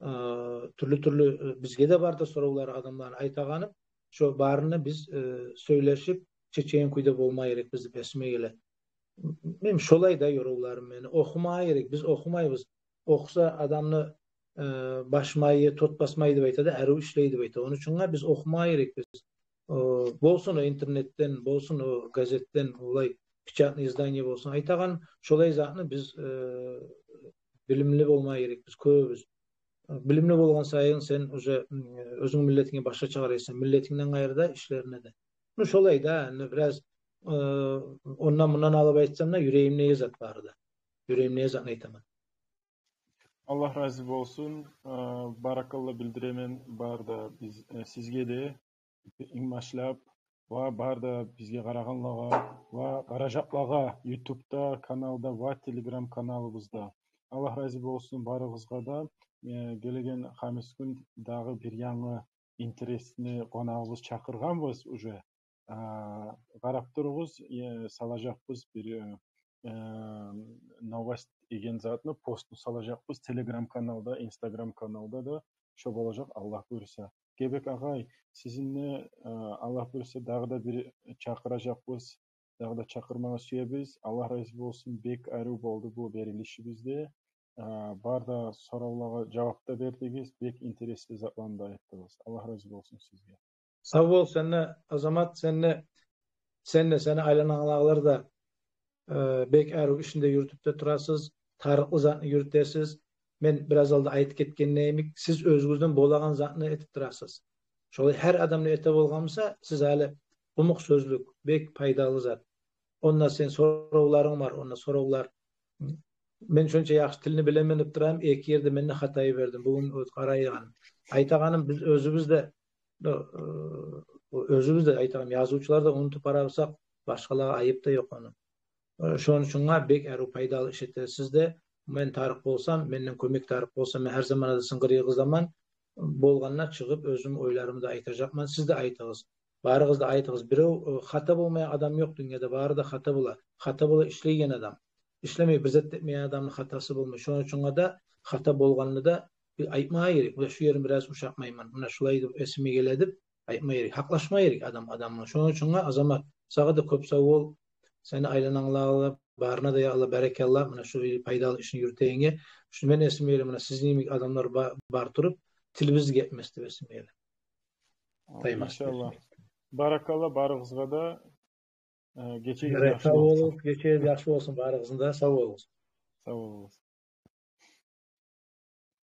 э, тюрлю-тюрлю, э, бизге де бар да соравлар адамланы. Айтагъаным, шо барына биз, э, сёйлешип, чечеген кюйде болма герекбиз деп эсиме геле. Мен шолай да ёравларым мени. Охума герек, биз охумайбыз. Охуса адамны, э, баш майы тот басмай деп айта да, арив ишлей деп айта. Ону учун биз охума герекбиз. Э, болсун о интернетден, болсун о газетден, олай печатный издание болсун. Айтагъан, шолай затны биз, э, билимли болма герекбиз кёбюбюз. Билимли болгъан сайын сен уже, м, оьзюнг миллетинге башгъача къарайсан, миллетингден къайры да, ишлеринге де. Ну, шолай да, энни бираз, э, ондан-мундан алып айтсам да, юрегимдеги зат бары да. Юрегимдеги затны айтаман. Аллагь рази болсун. Э, баракалла билдиремен бары да биз, э, сизге де, инг башлап, ва бары да бизге къарагъанлагъа, ва къаражакълагъа, ютубда, каналда, ва телеграм каналыбызда. Аллагь рази болсун барыгъызгъа да. Э, гелеген хамис гюн дагъы бир янгы интересный къонагъыбыз чакъыргъанбыз уже. А, къарап туругъуз, э, салажакъбыз бир, э, э, новость деген затны, постну салажакъбыз телеграм каналда, инстаграм каналда да. Шо болажакъ, Аллагь буюрса. Гебек агъай, сизин де, э, Аллагь буюрса, дагъы да бир чакъыражакъбыз, дагъы да чакъырмагъа сюебиз. Аллагь рази болсун, бек арив болду бу берилишибиз де. Э, бары да соравлагъа жавап да бердигиз, бек интересли затланы да айтдыгъыз. Аллагь рази болсун сизге. Сав бол сен де, Азамат, сен де, сен де, сени айлананглагъылар да, э, бек арив ишни де юрютюп де турасыз, тарыкълы затны юрютесиз. Мен бираз алда айтып гетгеним йимик, сиз оьзюгюзден болагъан затны этип турасыз. Шолай гьар адам да эте болгъан буса, сиз гьали къумукъ сёзлюк, бек пайдалы зат. Онда сени соравларынг бар, онда соравлар. Мен шонча яхшы тилни билемен деп турам, эки ерде мен де хата йибердим. Бугюн къарайгъаным. Айтагъаным, биз оьзюбюз де, э, оьзюбюз де, айтагъаным, язывчулар да унутуп бара бусакъ, башгъалагъа айып да ёкъ ону. Э, шону учун бек арив пайдалы иш этесиз де. Мен тарыкъ болсам, менден кёмек тарыкъ болса, мен гьар заманда да сынгъыр йыгъызаман. Болгъанда чыгъып, оьзюм ойларымны да айтажакъман. Сиз де айтыгъыз. Барыгъыз да айтыгъыз. Бирев, э, хата болмайгъан адам ёкъ дюньяда, бары да хата бола. Хата бола ишлейген адам. Ишлемей, бир зат этмейген адамны хатасы болмай. Шону учун да хата болгъанны да бир айтмагъа герек. Муна шу ерин бираз ушатмайман, муна шулай деп эсиме геле деп айтма герек. Гьакълашма герек адам адамгъа. Шону учун, Азамат, сагъа да кёп сав бол. Сени айлананглагъа барына да, я Аллагь, баракалла. Муна шу пайдалы ишни юрютегенге. Шу мен эсиме геле, муна сизин йимик адамлар ба-, бар туруп, тилибиз гетмес деп эсиме геле. Таймас. Иншаллагь. Баракалла барыгъызгъа да. Э, гечегиз яхшы болсун. Гечегиз яхшы болсун барыгъызны да. Сав болугъуз. Сав болугъуз.